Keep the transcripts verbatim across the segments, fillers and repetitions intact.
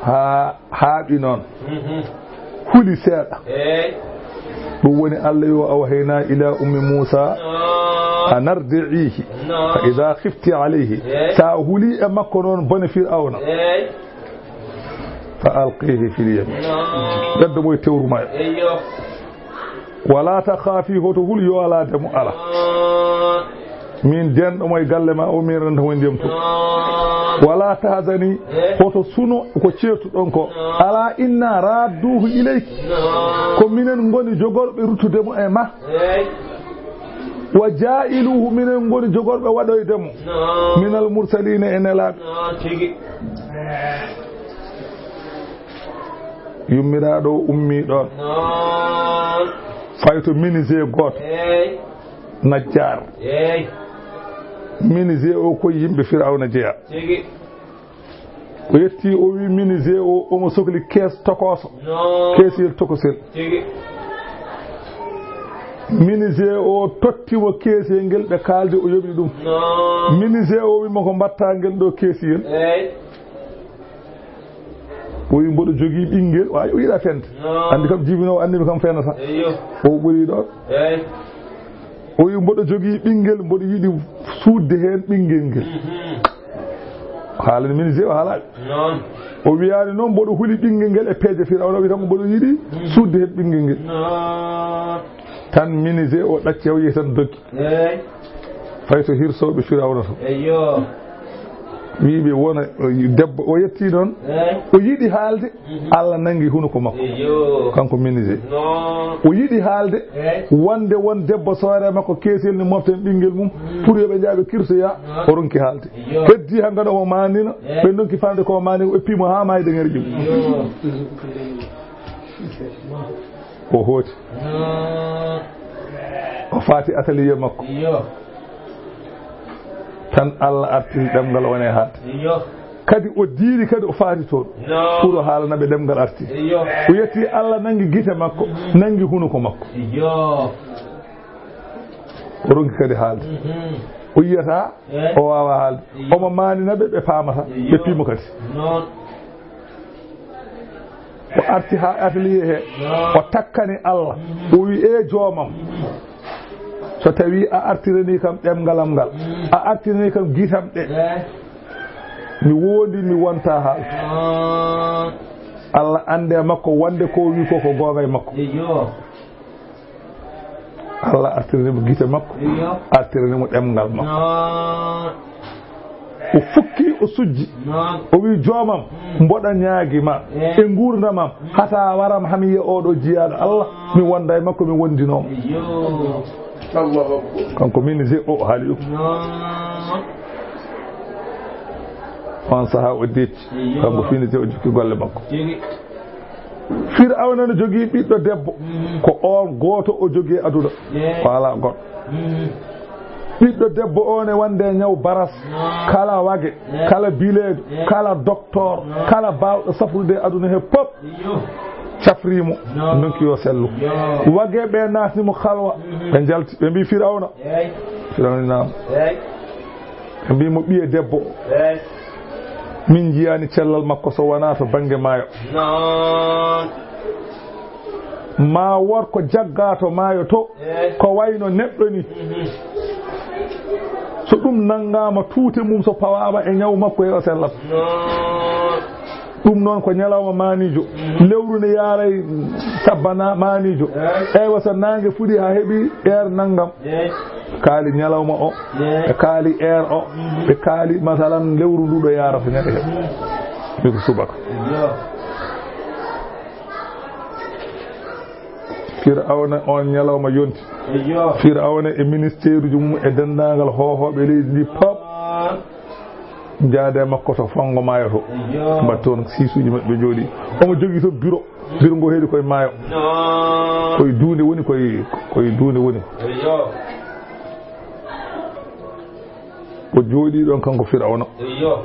Haa haaɓi noon. Mhm. Huli seeɗa. Eey. Ɗum woni Allah yo awhayna ila ummi Muusa. Noon. An ardi'ihi. Noon. Fa iza khifti alayhi. Eey. Sa huli e makko noon bone Fir'awna. Eey. Fa alqihi fil yam. Noon. Ɓeddo mo e tewru maayo. Eyyo. Wala takhafi, hoto hul yo ala demo ala. Noon. Min denɗo mo e galle ma o, min renta mo e ndiyam to. Noon. Wala tahzani, eh, hoto suno ko ceertuɗon ko. Noon. Ala inna radduhu ilayki. Noon. Ko minen ngoni jogorɓe ruttude mo e ma. Eey. Wa ja'iluhu, minen ngoni jogorɓe waɗoyde mo. Noon. Minal mursalina, e nelaaɓe. Noon tigi. Yummiraaɗo o ummii ɗoon. Noon. Fayi to menuisier gooto. Eey. Najjaar. Eey. Menuisier o ko yimɓe Firawna jeyaa. Tigi. O yetti, o wi menuisier o, omo sokli kees tokooso. Noon. Keesiyel tokosel. Tigi. Menuisier o totti mo keesiyel ngel, ɓe kaaldi, o yoɓi ɗum. Noon. Menuisier o wi mo, ko mbatta ngel ɗo keesiyel? Eey. O wi mboɗo jogii ɓinngel, o, o yiɗa fende. Noon. Anndi kam jibinoowo anndi mi kam fenata. Eyyo. O ɓuri ɗoon. Eey. O wi mboɗo jogii ɓinngel, mboɗo yiɗi suuɗde heen ɓinngel ngel. Mhm. Haalani menuisier o haalaaɓe. Noon. O wiyaani noon mboɗo huli ɓinngel ngel e peeje Firawna, o wi tan ko mboɗo yiɗi, mhm, suuɗde heen ɓinngel ngel. Noon. Tan menuisier o ɗacci, o yehi tan doggi. Eey. Fayi to hirsooɓe Firawna to. Eyyo. Wiiɓe wona, o yi-, debbo o yetti noon. Eey. O yiɗi haalde. Mhm. Allah nanngi hunuko makko. Eyyo. Kanko menuisier. Noon. O yiɗi haalde. Eey. Wonde won debbo soore makko keesel ni moften ɓinngel mum. Mhm. Pour yo ɓe njaha ɓe kirsoya. Noon. O ronki haalde. Eyyo. Heddi hankkadi omo maanina. Eey. Ɓe ndonki falde ko maani, o eppi mo haa maayi de ŋerƴi mo. Eyyo. O hooti. Noon. O faati atelier makko. Eyyo. Tan Allah artiri ɗemngal, o woni e haalde. Eyyo. Kadi o diiri, kadi o faati toon. Noon. Pour o haalana ɓe ɗemngal arti. Eyyo. O yetti Allah nanngi gite makko, mhm, nanngi hunuko makko. Eyyo. O ronki kadi haalde. Mhm. O yiyata, eey, o waawa haalde. Eyyo. Omo maanina ɓe, ɓe paamata, ɓe, eyyo, piimo kadi. Noon. O arti haa atelier he, o takkani Allah, o wi, "E joomam, so tawi a artirani kam ɗemngal am ngal, a artirani kam gitam ɗe, mi wondi, mi wonta haalde." Allah annde makko wonde ko wi ko, ko goonga e makko. Eyyo. Allah artirani mo gite makko, iyo, artirani mo ɗemngal makko. Noon. O fukki, o sujji. Noon. O wi, "Joomam, mm, mboɗa ñaagi ma, eh, e nguurndam am, mm, hata waram hami yiya oɗo jiyaaɗo Allah, mi wonda e makko, mi wondinoo mo." Iyo. Allahu Akbar. Kanko min je o haali ɗum. Noon. On sahaa o detti. Iyo. Kanko fini je o jokki golle makko. Tigi. Fir'awna no jogii ɓiɗɗo debbo. Mhm. Ko oon gooto o jogii aduna. Eey. O alaa goɗɗo. Mhm. Ɓiɗɗo debbo o ne wonde ñaw baras. Noon. Kala wage, eey, kala bileejo, eey, kala doktor, noon, kala baawɗo safrude e aduna he pop. Iyo. Cafri mo. Noon. Ndonki yo sellu. Iyo. Wage ɓe naatni mo halwa. Mhm. Ɓe njalti, ɓe mbii Fir'awna. Eey. Fir'awna naam. Eey. Ɓe mbii mo, "Ɓiye debbo o, eey, min njiyaani cellal makko so wonaa to bannge maayo." Noon. Ma wood ko jaggaa to maayo to, eey, ko wayno neɗɗo ni. Mhm. So ɗum nanngaama tuute mum, so pawaama e ñaw makko, e o sellat. Noon. Ɗum noon ko ñalawma maaniijo. Mhm. Lewru ne yaaray sabbana maaniijo. Eey. Eywa, so naange fuɗi haa heɓi heure nanngam. Eey. Ɓe kaali ñalawma o, eey, ɓe kaali heure o, mhm, ɓe kaali, masalan, lewru ndu ɗo yaarata ñande heɓ. Mhm. Mi ko subaka. Iyo. Fir'awna on ñalawma yonti. Iyo. Fir'awna e ministeeruuji mum e denndaangal hoohooɓe leydi ndi pop. Njaade makko to fanngo maayo to. Iyo. Mbaɗ toon siisuuji maɓɓe jooɗi. Omo jogii toon bureau. Bureau ngo heedi koye maayo. Noon. Koye duunde woni, koye, koye duunde woni. Iyo. O jooɗii ɗoon kanko Fir'awna. Iyo.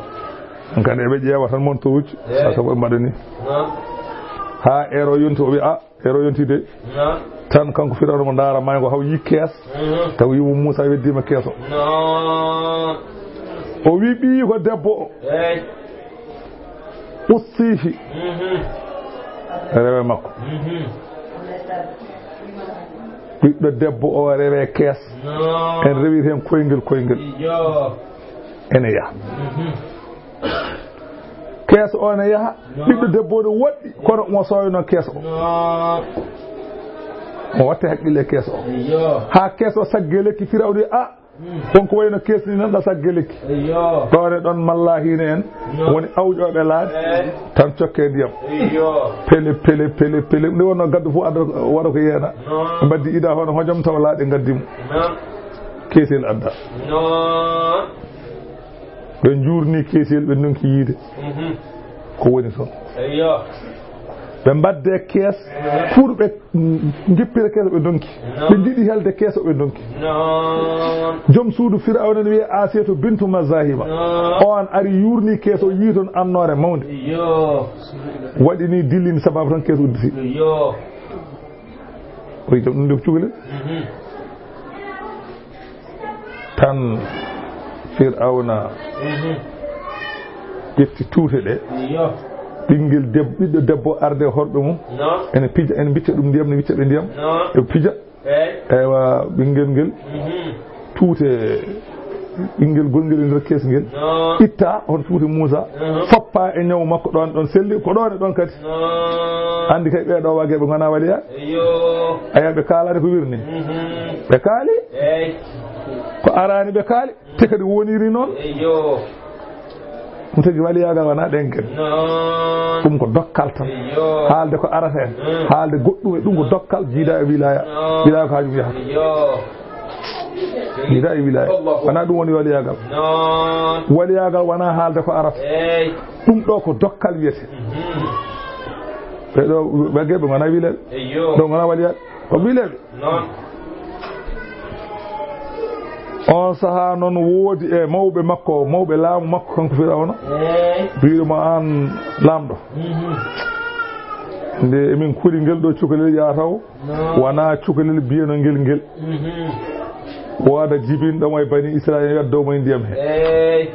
Hankadi eɓe ƴeewa tan montoruuji. Eey. Saka ko ɓe mbaɗani. Noon. Haa heure o yonti, o wi, "A, heure o yonti de." Noon. Tan kanko Fir'awna mo ndaara maayo ngo, haw yi kees. Mhm. Taw yimo Muusa weddiima kees o. Noon. O wi ɓiyi ko debbo o. Eey. Ustihi. Mhm. Rewe makko. Mhm. Ɓiɗɗo debbo o rewe kees. No. En rewiri heen koyngel, koyngel. Iyo. Ene yaha. Mhm. Kees o ne yaha. No. Ɓiɗɗo debbo o ne woɗɗi, kono mo sooyno kees o. No. O watte haqqille kees o. Iyo. Haa kees o sagge lekki Firawna, a, Mm. Won ko wayno kees ni nan ɗa sagge lekki. Iyo. Ɗoone ɗon mallahiine en. No. Woni awƴooɓe laaɗe. Eh. Tan cokke ndiyam. Iyo. Pele, pele, pele, pele. Nde wonno gaddo fof adda wara ko yeena. No. Ɓe mbaddi ida hono hojom tawa laaɗe ngaddi mo. No. Keesel adda. No. Ɓe njuurni keesel, ɓe ndonki yiide. Mhm. Ko woni toon. Iyo. Ɓe mbadde kees, mhm, pour ɓe, mm, njippira kees, ɓe ndonki. No. Ɓe njiɗi helde kees, ɓe ndonki. No. Joom suudu Firawna ne wiyee Asiyatu bintu Mazahima. No. On ari yuurni kees o, yii toon annoore mawnde. Iyo. Waɗi ni dillini sababu tan kees udditi. Iyo. O wi'i, "Ɗum nde ko cukalel." Mhm. Tan Firawna, mhm, ƴetti tuute ɗe. Iyo. Ɓinngel deb-, ɓiɗɗo debbo arde horɓe mum. No. Ene pija, ene mbicca ɗum ndiyam, ne wicca ɓe ndiyam. No. Ɓe pija. Eey. Eywa, ɓinngel ngel. Mhm. Tuute ɓinngel gongel e nder kees ngel. No. Itta hoto tuute Muusa. Mhm. Foppa e ñaw makko ɗoon, ɗoon selli. Ko ɗoon e ɗoon kadi. No. Anndi kay ɓee ɗoo wageeɓe ngonaa waliyaaɓe. Iyo. Aya, ɓe kaalaani ko wirni. Mhm. Ɓe kaali. Eey. Ko araani ɓe kaali. Te kadi woniri noon. Iyo. Ɗum tagi waliyaagal wonaa ɗenke. Noon. Ɗum ko dokkal tan. Iyo. Haalde ko arata en. Mm. Haalde goɗɗum e ɗum ko dokkal jiida e wilaya. Noon. Wilaya ko haaju yahata. Iyo. Jiida e wilaya. Allahu. Wonaa ɗum woni waliyaagal. Noon. Waliyaagal wonaa haalde ko arata. Eey. Ɗum ɗo ko dokkal wiyete. Mhm. Ɓe ɗo, ɓe geɓe ngonaa wileɓe. Iyo. Ɗo ngonaa waliyaaɓe. Ko wileɓe. Noon. On sahaa noon woodi e mawɓe makko, mawɓe laamu makko kanko Firawna. Eey. Mbiɗo mo aan laamɗo. Mhm. Nde emin kuli ngel ɗo cukalel yaa taw, noon, wonaa cukalel mbiyano ngel ngel. Mhm. Wooda jibinɗo mo e Bani Israa'iila, yaddo mo e ndiyam he. Eey.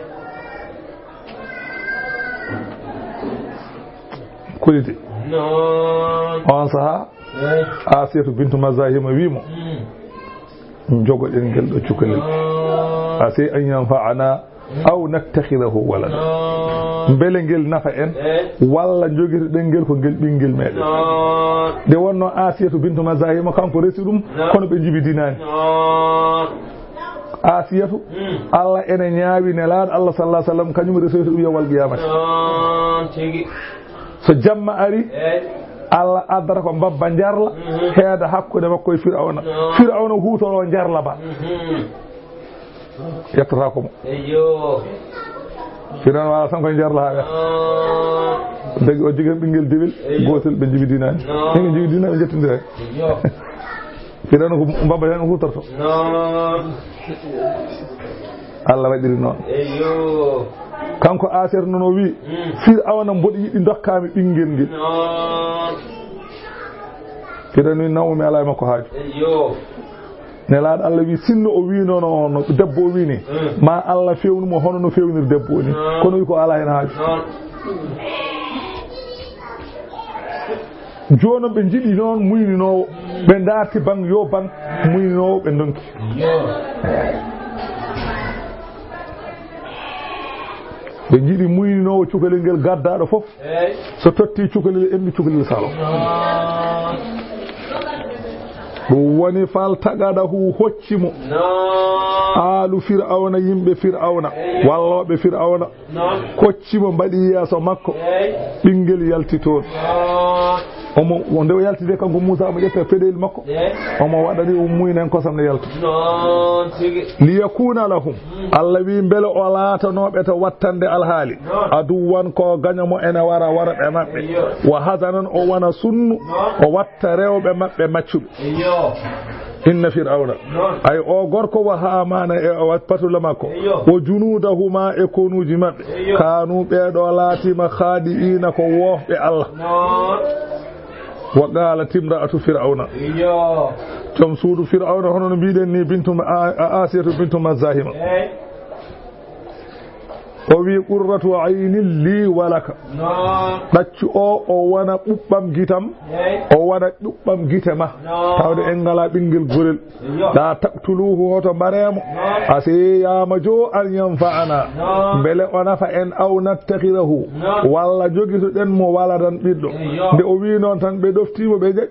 Kulide. Noon. On sahaa, eey, Asiyatu bintu Mazahima wii mo, mm, "Njogoɗen ngel ɗo cukalel. Noon. Asa an yanfa'ana, mm, aw nattakhidahu walada." Noon. Mbele ngel nafa en, eey, walla njogitoɗen ngel ko ngel ɓinngel meɗen. Noon. Nde wonno Asiyatu bintu Mazahima, kanko resi ɗum, noon, kono ɓe njibidinaani. Noon. Asiyatu, mm, Allah ene ñaawi Nelaaɗo Allah sallallahu alaihi wasallam, kañum resoyto ɗum yawmal qiyamati. Noon tigi. So jamma ari, eey, Allah addata ko mbabba njarla, mhm, heeda hakkunde makko e Firawna. Noon. Firawna huutoro njarla ba. Mhm. Yettata ko mo. Eyyo. Firawna wala tan ko njarla haa ɓe. Ah. Dagi o jogii ɓinngel dewel, eyyo, gootel, ɓe njibidinaani. Noon. Ɓe njibidinaani, ɓe njettindiraani. Eyyo. Firawna ko mbabba tan huutorto. Noon. Allah waɗiri noon. Eyyo. Kanko Asiyatu noon o wi, mm, Firawna mboɗo yiɗi ndokkaami ɓinngel ngel. Noon. Firawna wi, nawmi alaa e makko haaju. Eyyo. Nelaaɗo Allah wi, sinno o wi noon, no debbo o wi ni, mm, ma Allah fewnu mo hono no fewnir debbo o ni. Noon. Kono wi ko alaa heen haaju. Noon. Jooni noon ɓe njiɗi noon muyninoowo, ɓe ndaarti baŋ yo baŋ muyninoowo ɓe ndonki. Ɓe njiɗi muyninoowo cukalel ngel gaddaaɗo fof. Eey. So totti cukalel enɗi cukalel salo. Noon. Ɗum woni faltaqadahu hocci mo. Noon. Aalu Firawna, yimɓe Firawna, eey, wallooɓe Firawna. Noon. Kocci mo mbaɗi yeeso makko. Eey. Ɓinngel yalti toon. Noon. Omo, o nde o yalti de kanko Muusa, omo ƴetta peɗeli makko. Eey. Omo waɗani o muynen kosam ne yalta. Noon tigi. Liyakuna lahum. Mm. Allah wi mbele o laatanooɓe to wattande alhaali. Noon. Aduwan ko gaño mo ene wara wara ɓe maɓɓe. Eyyo. Wa hazanan o wona sunnu. Noon. O watta rewɓe maɓɓe maccuɓe. Eyyo. Inna Firawna. Noon. Ay o gorko wa Haamaana e o patula makko. Eyyo. Wa junuudahuma e konuuji maɓɓe. Eyyo. Kaanu ɓee ɗo laatiima khaadi'iina ko woofɓe Allah. Noon. Wa qaalat imra'atu Firawna. Eyyo. Joom suudu Firawna hono no mbiɗen ni bintu ma-, a-, a-, Asiyatu bintu Mazahima. Eey. O wi, "Qurratu aynin li wa laka." Ɗaccu o, o wona ɓuɓɓam gitam, o wona ɓuɓɓam gite ma. Tawde en ngala ɓinngel gorel. "La taqtuluhu, hoto mbaremo. Asa, yaama jo, an yanfa'ana, mbele o nafa en, aw nattakhidhahu, walla jogitoɗen mo waladan, ɓiɗɗo." Nde o wi noon tan, ɓe ɗoftimo, ɓe jaɓi.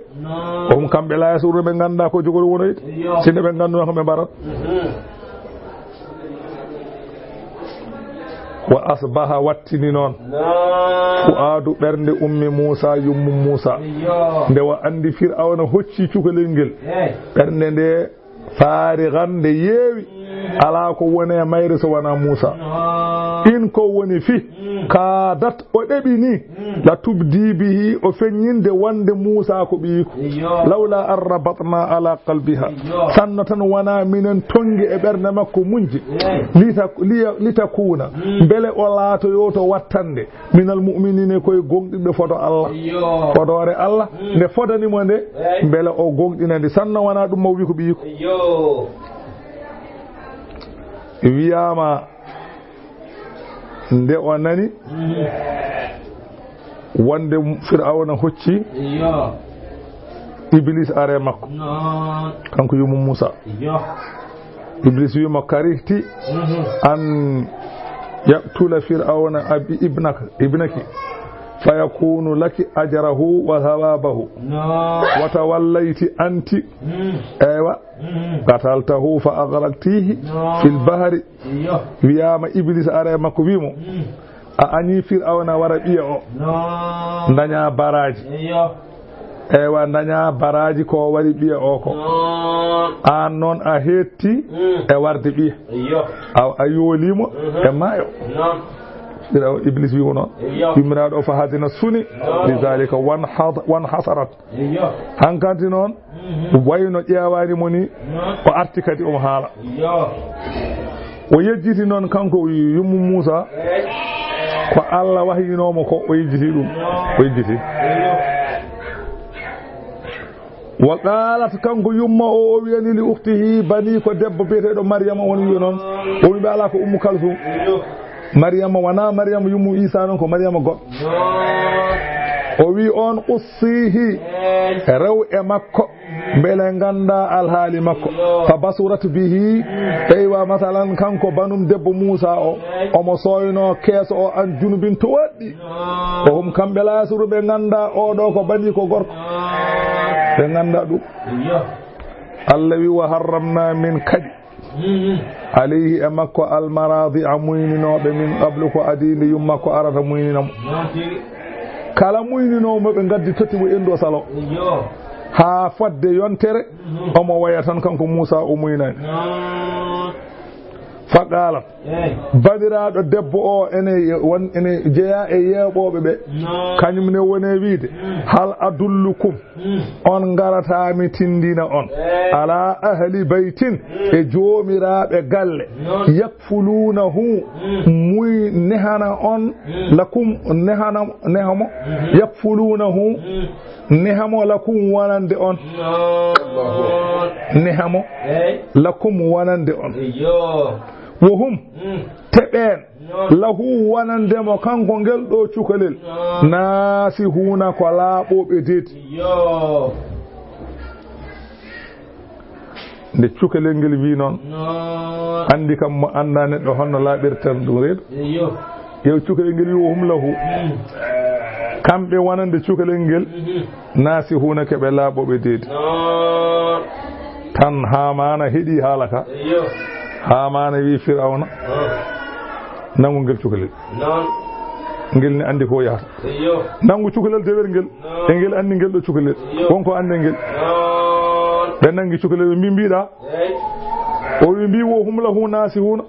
O hum kamɓe la yash'uruna, ɓe ngannda ko jogori wonoyde. Sinno ɓe ngannduno, ko ɓe mbarat. Wa asbaha, wattini noon, fu'aadu, ɓernde, ummi Muusa, yummu Muusa. Nde o anndi Fir'awna hocci cukalel ngel, ɓernde nde faarigan, nde yeewi, alaa ko woni e mayre so wonaa Muusa. In ko woni fii, kaadat, o ɗeɓini, la tubdi bihi, o feññinde wonde Muusa ko ɓiyiiko. Lawla an rabatna ala qalbiha. Sinno tan wonaa minen tonngi e ɓernde makko muñje. Lita-, liya-, litakuuna, mbele o laatoyo to wattande, minal mu'minina, ko e gooŋɗinɓe fodde Allah. Fodoore Allah, nde fodani mo nde, mbele o gooŋɗina nde. Sinno wonaa ɗum, o wi ko ɓiyiiko. Wiyaama, nde o nani wonde Fir'awna hocci Iblis are makko, kanko yummu Muusa. Iblis wi mo, "Karihti an yaqtula Fir'awna abi-, ibnaka, ibnaki, fayakunu laki ajrahu wa thawabahu. Wa tawallayti anti." Eywa. "Qataltahu fa aghraqtihi fil bahri." Wiyaama Iblis are makko wi mo, "A añi Fir'awna wara ɓiya o. Daña baraaji. Eywa, daña baraaji ko wari ɓiya o ko. Aan noon a heetti e warde ɓiya. A, a yoolimo e maayo." Fir'aw-, Iblis wi mo noon. Yummiraaɗo o fa hazina, suni. Li zalika wan had-, wan hasarat. Hankanti noon, wayno ƴeewaani mo ni, o arti kadi omo haala. O yejjiti noon kanko yummu Muusa, ko Allah wahyinoo mo ko, o yejjiti ɗum. O yejjiti. Wa qalat, kanko yumma o, o wiyani li ukhtihi, bani ko debbo biyeteeɗo Maryama, won wiyo noon. O wi ɓe alaa ko Ummu Kalsum. Maryama wonaa Maryama yummu Iisaa noon, ko Maryama goɗɗo. O wi on, "Qussihi, rew e makko, mbele ngannda alhaali makko." Fa basurat bihi, eywa, masalan, kanko banum debbo Muusa o, omo sooyno keeso o an junubin to waɗɗi. Wa hum, kamɓe la yash'urun, ɓe ngannda oɗo ko bani ko gorko. Ɓe ngannda ɗum. Allah wi, "Wa harramna, min kaɗi." Alayhi, e makko, almaradi'a, muyninooɓe, min qablu, ko adii nde yumma makko arata muynina mo. Kala muyninoowo mo, ɓe ngaddi totti mo enndu o salo. Haa fodde yontere, omo waya tan kanko Muusa o muynani. Fa qalat, bandiraaɗo debbo o ene won, ene jeyaa e yeeɓooɓe ɓe. Kañum ne woni e wiide, hal adullukum, on ngarataa mi tindina on, ala ahli baytin, e joomiraaɓe galle, yakfuluunahu, muy nehana on, lakum, nehana, neha mo, yakfuluunahu, neha mo lakum wonande on, neha mo lakum wonande on. Wa hum, te ɓeen, lahu, wonande mo kanko ngel ɗo cukalel, naasihuuna, ko laaɓooɓe deedi. Nde cukalel ngel wi noon, anndi kam mo anndaa neɗɗo honno laaɓirta ɗum reedu. Yew cukalel ngel wi, "Wa hum lahu." Kamɓe wonande cukalel ngel, naasihuuna, ko ɓe laaɓooɓe deedi. Tan Haamaana heɗi haala ka. Haamaana wi Firawna, "Nanngu ngel cukalel." Ngel ne anndi ko yahata. Nanngu cukalel dewel ngel. E ngel anndi ngel ɗo cukalel. Won ko anndi ngel. Ɓe nanngi cukalel, ɓe mbi, "Mbiɗa." O wi, mbi, "Wa hum lahu naasihuuna."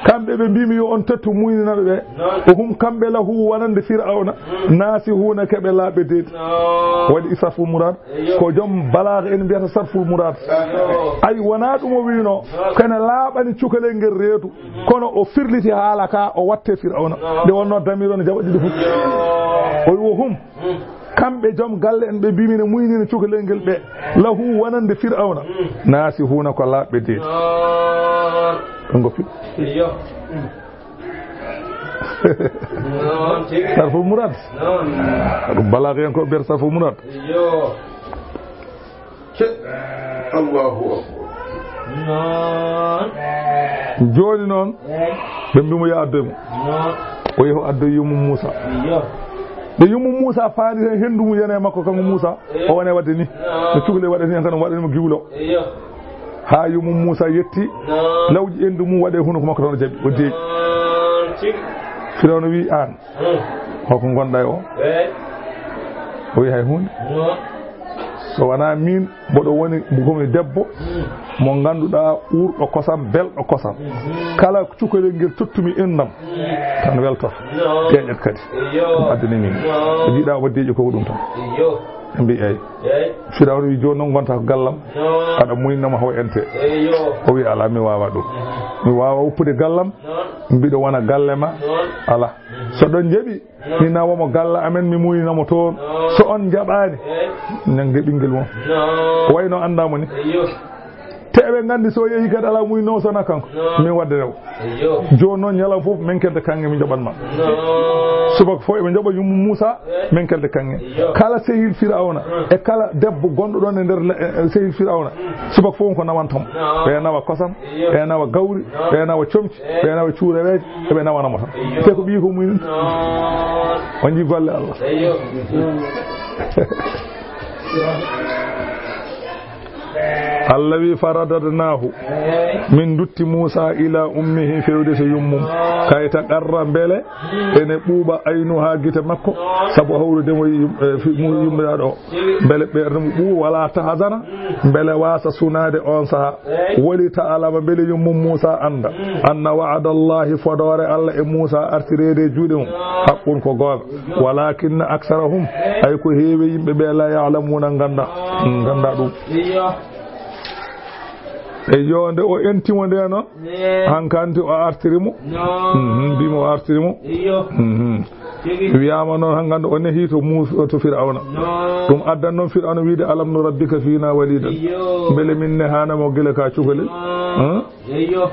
Kamɓe ɓe mbimi yo on tottu muyninaɓe ɓe. Wa hum, kamɓe, lahu, wonande Firawna, naasihuuna, ko ɓe laaɓɓe deedi. Waɗi sarful muraad. Ko joom balaaga en mbiyata sarful muraad. Ay, wonaa ɗum o wiino, kono laaɓani cukalel ngel reedu. Kono o firliti haala ka, o watte Firawna. Nde wonno damir on jaɓa ɗiɗi fof. O wi, "Wa hum." Kamɓe joom galle en ɓe mbimi ne muynina cukalel ngel ɓe. Lahu, wonande Firawna. Naasihuuna, ko laaɓɓe deedi. Ɗum ko fi. Noon tigi. Sarful murad. Noon. Ɗum balaaga en ko ɓeer sarful murad. Iyo. Allahu akbar. Noon. Jooni noon, eey, ɓe mbi mo yo addoy mo. Noon. O yehi o addoy yummum Muusa. Iyo. Nde yummum Muusa faani heen henndu mum yana e makko, kanko Muusa, iyo, o woni e waɗde ni. Noon. No cukalel waɗa ni, en kan waɗani mo giwlo. Iyo. Haa yummum Muusa yetti, noon, lawƴi henndu mum waɗi e hunuko makko tan o jaɓi, o deeƴi. Noon tigi. Firawna wi, "Aan, hmm, hoko ngonɗa e o?" Eey. O wi, "Hay huunde." Noon. "So wonaa miin, mboɗo woni, ko mi debbo, hmm, mo ngannduɗaa ɓurɗo kosam, belɗo kosam. Mhm. Kala cukalel ngel tottumi innam, hmm, tan weltoto. Noon. Deeƴat kadi." Iyo. Ɗum addani min. Noon. Ko jiiɗa omo deeƴi ko ɗum tan. Iyo. Ɓe mbi, "Eey." Eey. Firawna wi, "Jooni noon ngonta ko gallam." Noon. Aɗa muynama hoyante. Eyo. O wi, "Alaa, mi waawa ɗum. Mhm. Mi waawa woppude gallam. Noon. Mbiɗo wona galle ma." Noon. Alaa. Mhm. So ɗon njaɓi, noon, mi nawa mo galle amen, mi muynamo toon. Noon. So on njaɓaani, eey, nangde ɓinngel mon. Noon. Wayno anndaa mo ni. Eyo. Te eɓe nganndi so yehi kadi alaa muynoowo so wonaa kanko. Noon. Min waɗde rew. Eyo. Jooni noon ñalawma fof min kelde kaŋŋe min njoɓan ma. Noon. Subaka fof eɓe njoɓa yummum Muusa, eey, min kelde kaŋŋe. Eyo. Kala sehil Firawna, hmm, e kala debbo gonɗo ɗoon e nder le-, e, e sehil Firawna, hmm, subaka fof ko nawanta mo. Noon. Ɓe nawa kosam, eyo, ɓe nawa gawri, noon, ɓe nawa comci, eey, ɓe nawa cuurereeje, eɓe nawana mo tan. Eyo. Te ko ɓiyi ko mum. Noon. On njii golle Allah. Eyo. Allah wi, "Faradadnahu." Min ndutti Muusa ila ummihi, fewde to yummum. Kay taqarra, mbele ene ɓuuɓa aynuha, gite makko, sabu hawrude mo yum-, e, fi-, mu-, yummiraaɗo o. Mbele ɓernde mo ɓuuɓa, wala tahzana, mbele waasa sunaade on saha. Wali ta'lama, mbele yummum Muusa annda. Anna wa'adallahi, fodoore Allah e Muusa artireede e juuɗe mum. Haqqun, ko goonga. Walakinna aksarahum, ay ko heewi yimɓe ɓe, la ya'lamuna, ngannda, ngannda ɗum. Iyo. Eyo, nde o enti mo nde noon, ne, hankanti o artiri mo. Noon. Mhm, mbi mo o artiri mo. Iyo. Mhm. Tigi. Wiyaama noon, hankanti o nehi to Muus-, to Firawna. Noon. Ɗum addan noon Firawna wiide, "Alam nurabbika fina walidan." Iyo. Mbele min nehaana mo gila ka cukalel? Noon. Hã? Eyo.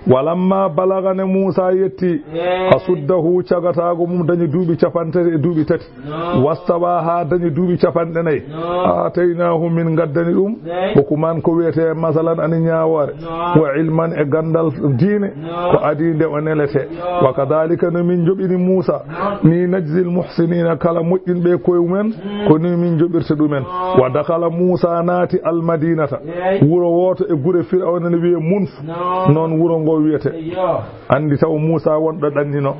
Walamma balaga, nde Muusa yetti, eey, asuddahu, cagataago mum dañi duuɓi capanɗe tati e duuɓi tati. Noon. Wastawa, haa dañi duuɓi capanɗe nayi. Noon. Aataynaahu, min ngaddani ɗum. Eey. Hukuman, ko wiyetee masalan, ani ñaawoore. Noon. Wa ilman, e ganndal diine. Noon. Ko adii nde o neletee. Yo. Wa kadhalika, no min njoɓini Muusa. Noon. Ni najzil muhsiniina, kala moƴƴinɓe koye mumen, mm, ko ni min njoɓirta ɗumen. Noon. Wa dakhala, Muusa naati, al madinata. Eey. Wuro wooto e gure Firawna ne wiyee Munf. Noon. Noon wuro ngo wiyetee. Eyo. Anndi taw Muusa wonɗo ɗannino.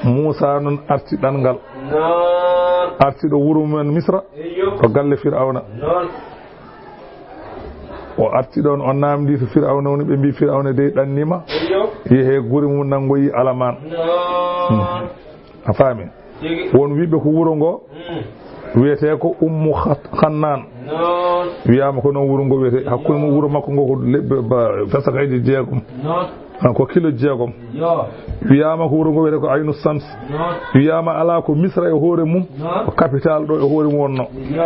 Mhm. Muusa noon arti ɗanngal. Noon. Arti ɗo wuro mumen Misra, eyo, to galle Firawna. Noon. O arti ɗoon, o naamndii to Firawna woni, ɓe mbii, "Firawna dey ɗanniima." Eyo. Yehee gure mum, nanngoyii alamaan. Noon. Mhm. A faami? Tigi. Won wiɓe ko wuro ngo, mm, wiyetee ko Ummu Khat-, Khannaan. Noon. Wiyaama ko noon wuro ngo wiyetee. Hakkunde mum wuro makko ngo ko lebbi ba, fasakayji jeegom. Noon. Ah, ko kilo jeegom. Yo. Wiyaama ko wuro ngo wiyetee ko Aynu Sams. Noon. Wiyaama alaa ko Misra e hoore mum, noon, ko capital ɗo e hoore mum wonno. Yo.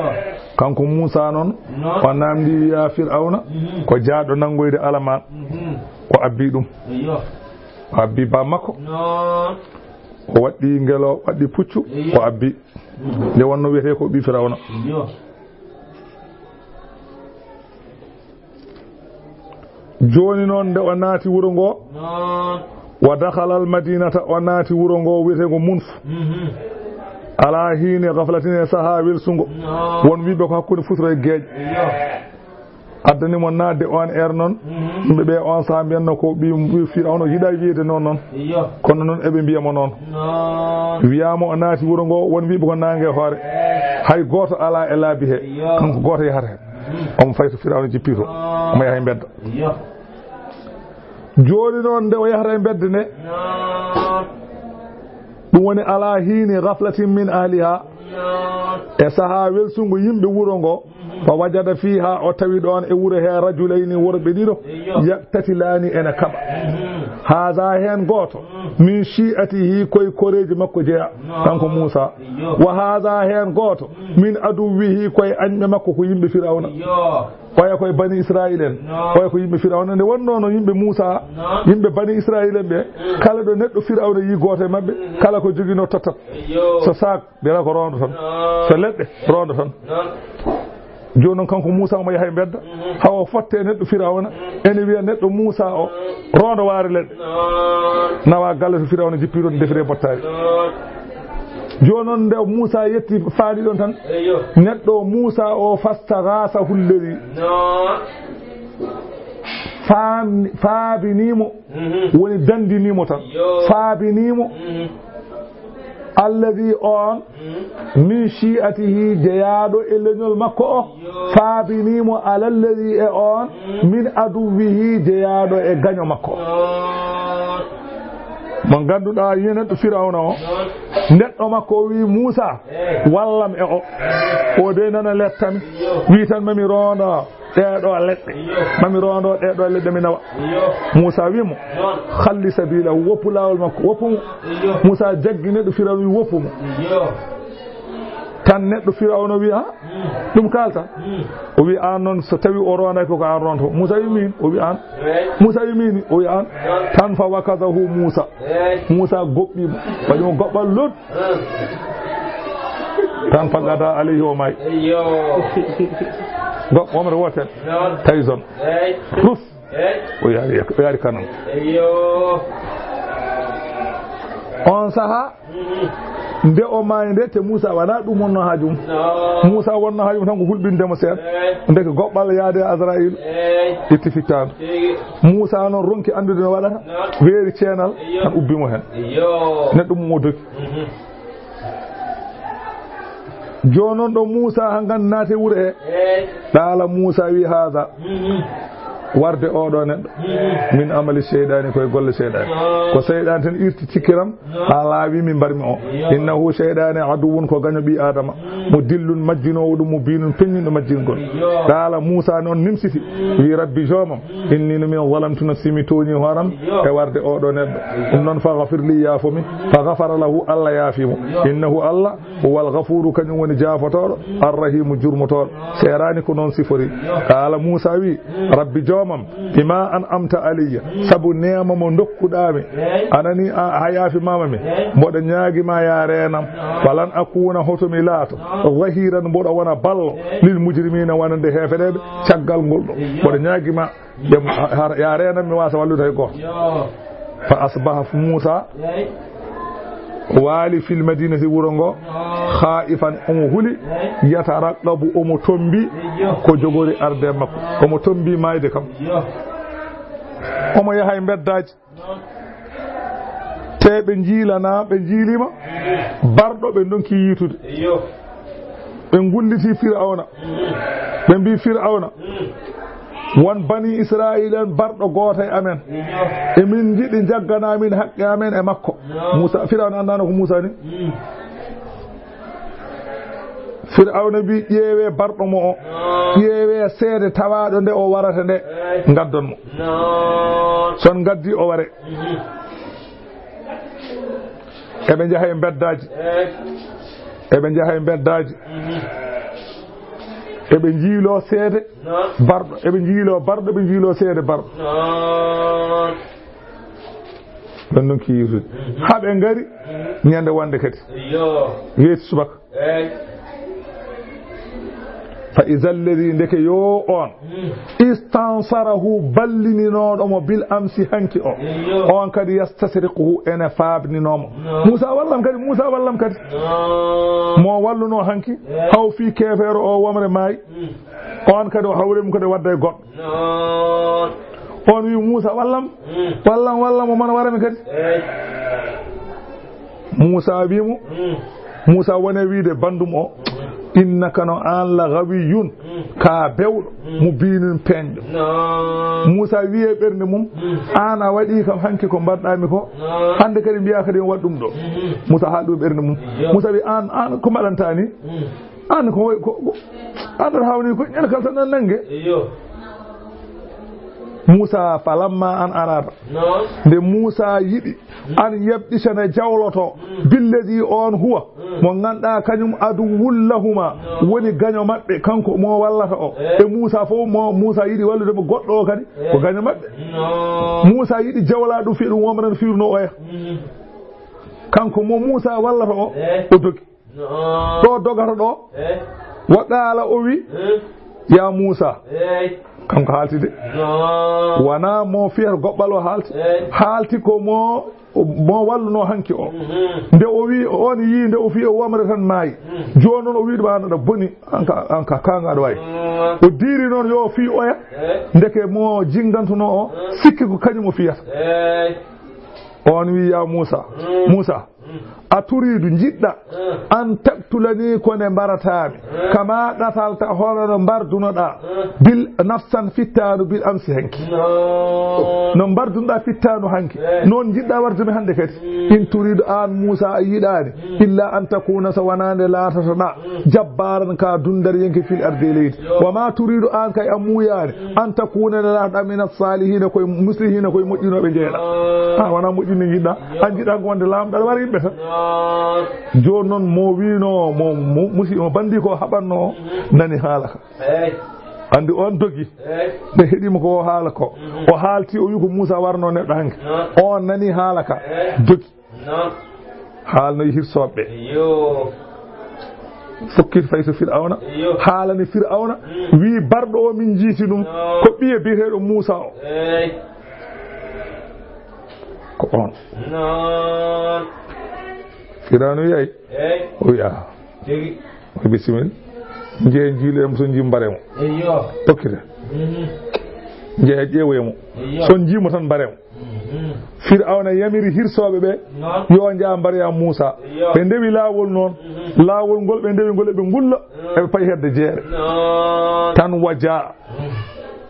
Kanko Muusa noon, noon, o naamndii, wiyaa Firawna, mhm, ko jaɗɗo nanngoyde alamaan. Mhm. O abbii ɗum. Yo. O abbii baa makko. Noon. O waɗɗi ngelo, waɗɗi puccu, eyo, o abbi. Mhm. Nde wonno wiyetee ko ɓii Firawna. Eyo. Jooni noon, nde o naati wuro ngo, noon, wa dakhala al madinata, o naati wuro ngo wiyetee ngo Munf. Mhm. Ala hiini ghaflatin, e sahaa welsungo. Noon. Won wiɓe ko hakkunde futuro e geeƴa. Eyo. Addani mo naatde on heure noon, mhm, yimɓe ɓe on sahaa mbiyanno ko ɓii, ɓii Firawna, yiɗaa wiyeede noon noon. Iyo. Kono noon eɓe mbiya mo noon. Noon. Wiyaama o naati wuro ngo, won wiɓe ko naange e hoore. Eh. Hay gooto alaa e laabi he. Iyo. Kanko gooto yahata he. Mhm. Omo fayi to Firawna jippi to. Noon. Omo yaha e mbedda. Iyo. Jooni noon nde o yahata e mbedda nde. Noon. Ɗum woni ala hiini ghaflatin min ahliha. Noon. E sahaa welsungo yimɓe wuro ngo. Fa wajada fiiha, o tawi ɗoon e wuro he rajulayni, worɓe ɗiɗo, iyo, yaqtatilaani, ene kaɓa. Mhm. Haada heen gooto, mhm, min shi'atihi, koye koreeji makko jeya, no, kanko Muusa. Iyo. Wa haada heen gooto, mhm, min aduwwihi, koye añɓe makko, ko yimɓe Firawna. Iyo. Oya koye Bani Israil en. Oya ko yimɓe Firawna. Nde wonnoo no yimɓe Muusa, yimɓe Bani Israil en ɓe, kala ɗo neɗɗo Firawna yii gooto e maɓɓe, kala ko joginoo tottat. So saak, mbiyata ko roondo tan. So leɗɗe, roondo tan. Jooni noon, kanko Muusa omo yaha e mbedda, hawa fotte e neɗɗo Firawna, ene wiya neɗɗo Muusa o, roondo waare leɗɗe. Nawa galle to Firawna jippi ɗon, defire bottaari. Jooni noon, nde Muusa yetti faani ɗon tan, neɗɗo Muusa o, fastaghasahu alladhi, faam-, faabinii mo, woni dandinii mo tan, faabinii mo. Alladhi, on, min shi'atihi, jeyaaɗo e leñol makko o, faabinii mo, ala alladhi, e on, min aduwwihi, jeyaaɗo e gaño makko o. Mo ngannduɗaa, yii neɗɗo Firawna o, neɗɗo makko o wii, Muusa, wallam e o. O de nana lettami, wii tan mami roonda ɗee ɗoo leɗɗe. Mami roondo ɗee ɗoo leɗɗe, mi nawa. Muusa wii mo, khalli sabilahu, woppu laawol makko, woppu mo. Muusa jaggi neɗɗo Firawna, wii, woppu mo. Tan neɗɗo Firawna wii, ha? Ɗum kaalta? O wii, aan noon, so tawi o roonday ko, ko aan roonto. Muusa wii, miin? O wii, aan. Muusa wii, miin? O wii, aan. Tan fa wakazahu Muusa. Muusa goɓɓi mo, waɗi mo goɓɓal lod. Tan faqada alayhi, o maayi. Go-, womre wootere. Tawi zone. Rus. O yaari, o yaari kanam. On saha, nde o maayi nde, te Muusa wala ɗum wonno haaju mum. Muusa wonno haaju mum tan ko hulɓinde mo seeɗa. Ndeke goɓɓal yaade Azrail. Itti fittaandu. Muusa noon ronki anndude no waɗata. Weeri ceenal, tan ubbi mo heen. Neɗɗo mum o dogi. Jooni noon ɗo Muusa hankan naati e wuro he. Eey. Qaala Muusa wi, haada, warde oo ɗoo neɗɗo, min amali seyɗaani, ko e golle seyɗaani. Ko seyɗaani tan irti cikkiram, haa laawi mi mbarmi o. Innahu, seyɗaani, aduwwun, ko gaño ɓii Aadama, mo dillun, majjinoowo ɗum, mo biinun, peññinɗo majjingol. Qaala Muusa noon nimsiti, wi, Rabbi, joomam, inni, no min, zalamtu nafsi, mi tooñi hooram e warde oo ɗoo neɗɗo. Ɗum noon, faghfir li, yaafo mi. Faghafara lahu, Allah yaafi mo. Innahu, Allah, huwal ghafuuru, kañum woni jaafotooɗo, arrahiimu, jurmotooɗo. Seeraani ko noon sifori. Qaala Muusa wi, Rabbi, joomam, bima an'amta alayya, sabu neema mo ndokkuɗaa mi, a nani, a, a yaafi maama mi, mboɗo ñaagi ma, yaa reenam, falan akuuna, hoto mi laato, zahiiran, mboɗo wona ballo, lil mujrimiina, wonande heefereeɓe, caggal ngol ɗo. Mboɗo ñaagi ma, ɓe, ha, ha, yaa reenam, mi waasa wallude hay gooto. Fa asbaha, fu Muusa waali, fil madinati, wuro ngo, khaifan, omo huli, yataraqqabu, omo tombi ko jogori arde makko. Omo tombi maayde kam. Omo yaha e mbeddaaji. Te ɓe njiilanaa, ɓe njiiliima barɗo, ɓe ndonki yiitude. Ɓe ngulliti Firawna. Ɓe mbii Firawna, won bani Israa'iila en barɗo gooto e amen. Emin njiɗi njagganaa min haqqe amen e makko. Muusa, Firawna anndaano ko Muusa ni. Firawna mbii, ƴeewee barɗo mo o. Ƴeewee seede tawaaɗo nde o warata nde. Ngaddon mo. So on ngaddii, o ware. Eɓe njaha e mbeddaaji. Eɓe njaha e mbeddaaji. Eɓe njiiloo seede barɗo. Eɓe njiiloo barɗo, ɓe njiiloo seede barɗo. Ɓen ɗon ki yiitude. Haa ɓe ngari ñande wonde kadi. Weeti subaka. Fa iza alladhi, ndeke yo on, istansarahu, ballininooɗo mo bil amsi, hanki o, on kadi, yastasriquhu, ene faabninoo mo. Muusa, wallam kadi, Muusa, wallam kadi. Mo wallunoo hanki, haw fii keefeero o womre maayi, on kadi o hawri mum kadi wadda e goɗɗo. On wi, Muusa, wallam, wallam, wallam, o mana wara mi kadi. Muusa wi mo, Muusa woni e wiide banndum o, innaka, no aan, la ghawiyyun, ka bewɗo, mubinun, peeñɗo. Muusa wi e ɓernde mum, aan a waɗi kam hanki ko mbaɗɗaa mi ko, hannde kadi mbiyaa kadi on waɗ ɗum ɗo. Muusa haali ɗum e ɓernde mum. Muusa wi, aan, aan ko mbaɗantaa ni? Aan ko, ko, ko, aan aɗa hawni ko ñande kala tan nan nannge. Muusa, falamma an arada. Noon. Nde Muusa yiɗi an yabdisana jawloto, billadi on huwa, mo ngannduɗaa kañum aduwwun lahuma, woni gaño maɓɓe, kanko mo wallata o. Eh. E Muusa fof, mo Muusa yiɗi wallude mo goɗɗo o kadi, ko gaño maɓɓe. Noon. Muusa yiɗi jawla ɗum, fii ɗum womrana fiirno oya. Mm. Kanko mo Muusa wallata o, eh, o dogi. Noon. Ɗo dogata ɗo, eh, wa qaala o wi, eh, ya Muusa. Eh. Kanko haalti de. Noon. Wona mo fiyata goɓɓal o haalti. Eh. Haalti ko mo, mo walluno hanki o. Mhm. Nde o wi, on yi nde o fi o wamre tan maayi. Mm. Jooni noon o wi ɗum an aɗa boni, an ka, an ka kaŋŋa aɗa wayi. Mm. O diiri noon yo o fi oya. Eh. Ndeke mo jingantuno o, mm, sikki ko kañum o fiyata. Eh. On wi, ya Muusa, mm, Muusa, mm, a turiidu, njiɗɗa, mm, an taqtulani, ko nde mbarataami, mm, kama qatalta, hono no mbardunoɗaa, mm, bil nafsan, fittaandu, bil amsi, hanki. No. No mbardunoɗaa fittaandu hanki, eh, noon njiɗɗa warde mi hannde kadi. Mm. In turiidu, an Muusa a yiɗaani, mm, illa an takuna, so wonaa nde laatatoɗaa, mm, jabbaaran, ka dundariyanke, fil ardi, e leydi. Yo. Wa ma turiidu, an kay a muuyaani, mm, an takuna, nde laatoɗaa, mina saalihina, koye muslihiina, koye moƴƴinooɓe njeeɗa. Ah. A wona moƴƴinde njiɗɗa. Yo. An njiɗɗa ko wonde laamɗo aɗa wara yimɓe tan. Yo. Jooni noon mo wiino, mo, mo musi-, mo bandi ko haɓanno o, mhm, nani haala ka. Eey. Anndi on dogi. Eey. Nde heɗiima ko o haala ko. Mhm. O haalti, o wi ko Muusa warno neɗɗo hanki. Yo. On nani haala ka. Eey. Dogi. Noon. Haalnoyi hirsooɓe ɓe. Yo. Fokkiti fayi to Fir'awna. Yo. Haalani Fir'awna. Mm. Wi barɗo o min njiiti ɗum. Noon. Ko ɓiye biyeteeɗo Muusa o. Eey. Ko on. Noon. Fir'awna wi ay. Eey. O wi a. Tigi. O wi bisimilla. Njee njiiloyam so njii mbare mo. Eey yo. Fokkite. Mhm. Njee ƴeewoye mo. Eey yo. So njii mo tan mbare mo. Mhm. Fir'awna yamiri hirsooɓe ɓe, noon, yo njah mbaroya Muusa. Iyo. Ɓe ndewi laawol noon. Mhm. Laawol ngol ɓe ndewi ngol, eɓe ngulla, mm, eɓe payi hedde jeere. Noon. Tan wa jaa. Mhm.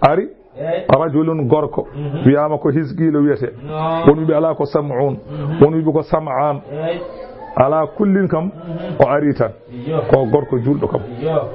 Ari, eey, rajulun gorko, mhm, wiyaama ko Hisqiilu wiyetee. Noon. Won wiɓe alaa ko Sam'un. Mhm. Won wiɓe ko Sam'an. Eey. Alaa kullin kam, mhm, o ari tan. Iyo. Ko gorko juulɗo kam. Iyo.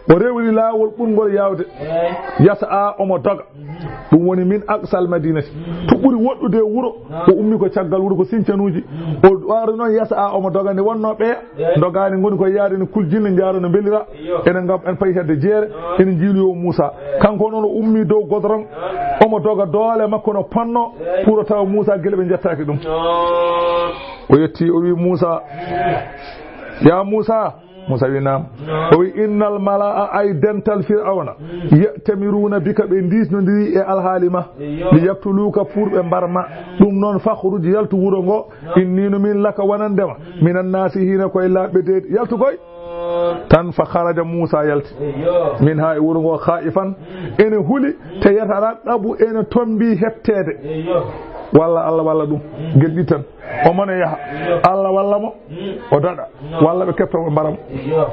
O rewri laawol ɓurngol yaawde. Eey. Yasa a omo doga. Mhm. Ɗum woni min aqsal madinati. Mhm. To ɓuri woɗɗude e wuro, naam, o ummi ko caggal wuro, ko sincanuuji. Mhm. O ari noon yasa a omo doga, nde wonnoo ɓeya, eey, ndogaani ngoni ko yaade ne kuljinne, njaaro no mbelira. Iyo. Enen ngam en payi hedde jeere, naam, ene njiiloyoo Muusa. Eey. Kanko noon o ummi dow godorong, naam, omo doga doole makko no ponno, eey, pour o tawa Muusa gila ɓe njettaaki ɗum. Naam. O yetti, o wi Muusa, mhm, ya Muusa, Muusa wi naam. Naam. O wi innal mala'a, ay dental Fir'awna, mm, ya'tamiruuna bika, ɓe ndiisnondiri e alhaali ma. Iyo. Li yaqtuluuka, pour ɓe mbar ma. Mm. Ɗum noon fakhruj, yaltu wuro ngo. Naam. Inni no min laka wonande ma. Mm. Minan naasihiina, koye laaɓɓe deedi. Yaltu koy. Tan fa kharaja Muusa yalti. Iyo. Minha, e wuro ngo khaa'ifan. Mm. Ene huli, mm, te yataraqabu, ene tombi hetteede. Iyo. Walla Allah walla ɗum. Mm. Gel ɗi tan. Omo ne yaha. Iyo. Allah walla mo, mm, o daɗa. No. Walla ɓe kepta mo, ɓe mbara mo. Iyo.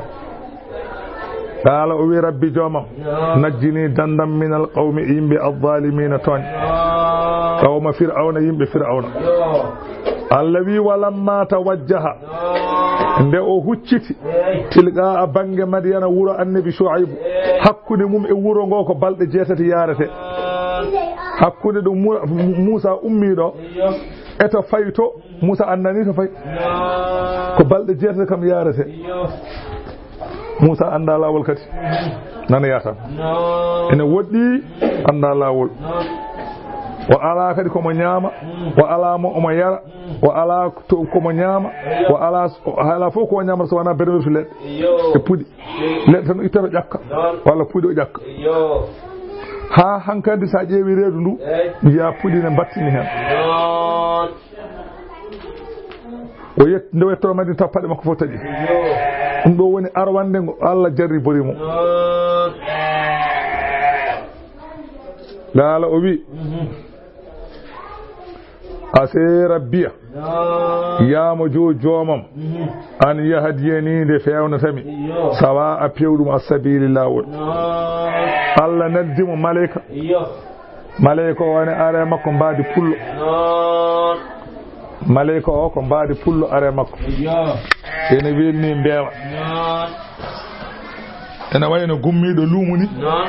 Qaala, o wi, Rabbi joomam, no, najjini, dandam, minal qawmi, yimɓe, azzaalimiina, tooñ. No. Qawma Fir'awna, yimɓe Fir'awna. Iyo. Allah wi, walamma tawajjaha, no, nde o hucciti, eey, tilqaa bannge Madyana, wuro Annabi Shu'aybu, eey, hakkunde mum e wuro ngo ko balɗe jeetati yaarete. No. Hakkunde ɗo Mu-, Muusa ummi ɗo, iyo, e to fayi to, Muusa anndani to fayi. Naam. Ko balɗe jeetati kam yaarete. Iyo. Muusa annda laawol kadi. Nanoya tan. Naam. Ene woɗɗi annda laawol. Naam. O alaa kadi ko mo ñaama. Mm. O alaa mo omo yara. Mm. O alaa to ko mo ñaama. Iyo. O alaa s-, o alaa fof ko o ñaamata so wonaa berwetu leɗɗe. Iyo. E puɗi. Leɗɗe tan o ittata ƴakka. Noon. Walla puɗi o ƴakka. Iyo. Haa hankadi so a ƴeewi reedu ndu, eey, njiya puɗi ne mbattini heen. Noon. O yet-, nde o yettoo Madina taw paɗe makko fof taƴi. Iyo. Ɗum ɗo woni arwannde ngo Allah jarribori mo. Noon. Qaala o wi, mhm, asa rabbiya, naam, yaamo jo joomam, mhm, an yahdiyani, nde feewnata mi, iyo, sawa a pewɗum as-sabiili, laawol. Naam. Allah noddi mo maleyka. Iyo. Maleyka o ne ara e makko mbaadi pullo. Naam. Maleyka o ko mbaadi pullo ara e makko. Iyo. Ene welni mbeewa. Naam. Ene wayi no gummiiɗo luumo ni. Naam.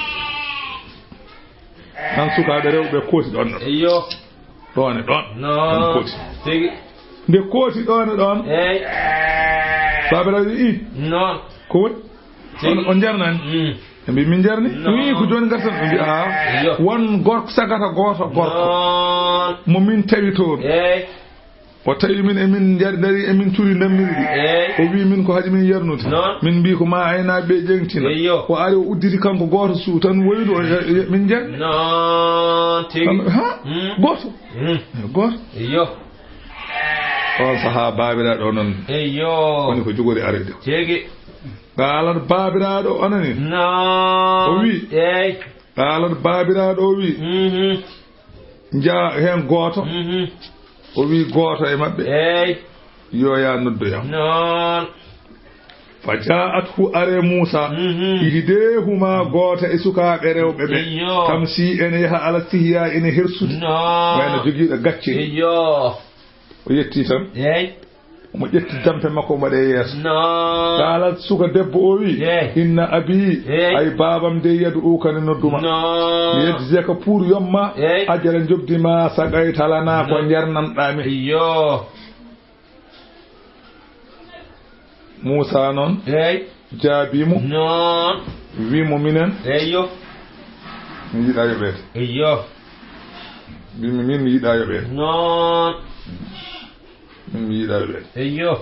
Tan sukaaɓe rewɓe kooti ɗon ɗon. Iyo. Ɗon e ɗon. Noon. Kooti. Tigi. Nde kooti ɗon e ɗon. Eey. Baabiraaɓe ɓe, ii. Noon. Ko woni? Tigi. On, on njarnani? Mm. Ɓe mbi, "Min njarni." Noon. Wi, "Ko jooni ngartan?" Ɓe mbi, "Aa." Iyo. Won gorko sagata gooto gorko. Noon. Mo min tawi toon. Eey. O tawi min emin njar-, dari emin curi ndammirɗi. Eey. O wi min ko haɗi min yarnude. Noon. Min mbi ko ma aynaaɓe ɓe ƴeŋtina. Eyyo. O ari o udditi kanko gooto suu tan woydu o, e, e, min njar. Noon tigi. Kam, ha? Mm. Gooto. Mm. Gooto. Eyyo. On sahaa baabiraaɗo o noon. Eyyo. Woni ko jogori arde. Tigi. Qaalat baabiraaɗo o nani. Noon. O wi. Eey. Qaalat baabiraaɗo o wi. Mhm. Njaa heen gooto. Mhm. O wiyi gooto e maɓɓe, "Eey. Yo yaa noddoyam." Noon. Fa jaa'athu, are Muusa, mhm, ihdeehuma, gooto e sukaaɓe rewɓe ɓe. Iyo. Tamshi, ene yaha ala stihyaa, ene hersude. Noon. Wayno jogiiɗo gacce. Iyo. O yetti tan. Eey. Omo ƴetti dampe makko, omo waɗa e yeeso. Noon. Qaalat, suka debbo o wi, eey, "Inna abi, eey, ay baabam de yad'uka ne nodduma. Noon. Liyajziyaka, pour yomma, eey, ajra, njoɓdi ma, saqayta lana, ko, noon, njarnanɗaa min." Iyo. Muusa noon, eey, jaabii mo. Noon. Wi mo, "Minen, eyyo, min yiɗaa yoɓeede." Eyyo. Wi mo, "Min mi yiɗaa yoɓeede." Noon. "Min mi yiɗaa yoɓeede." Eyyo.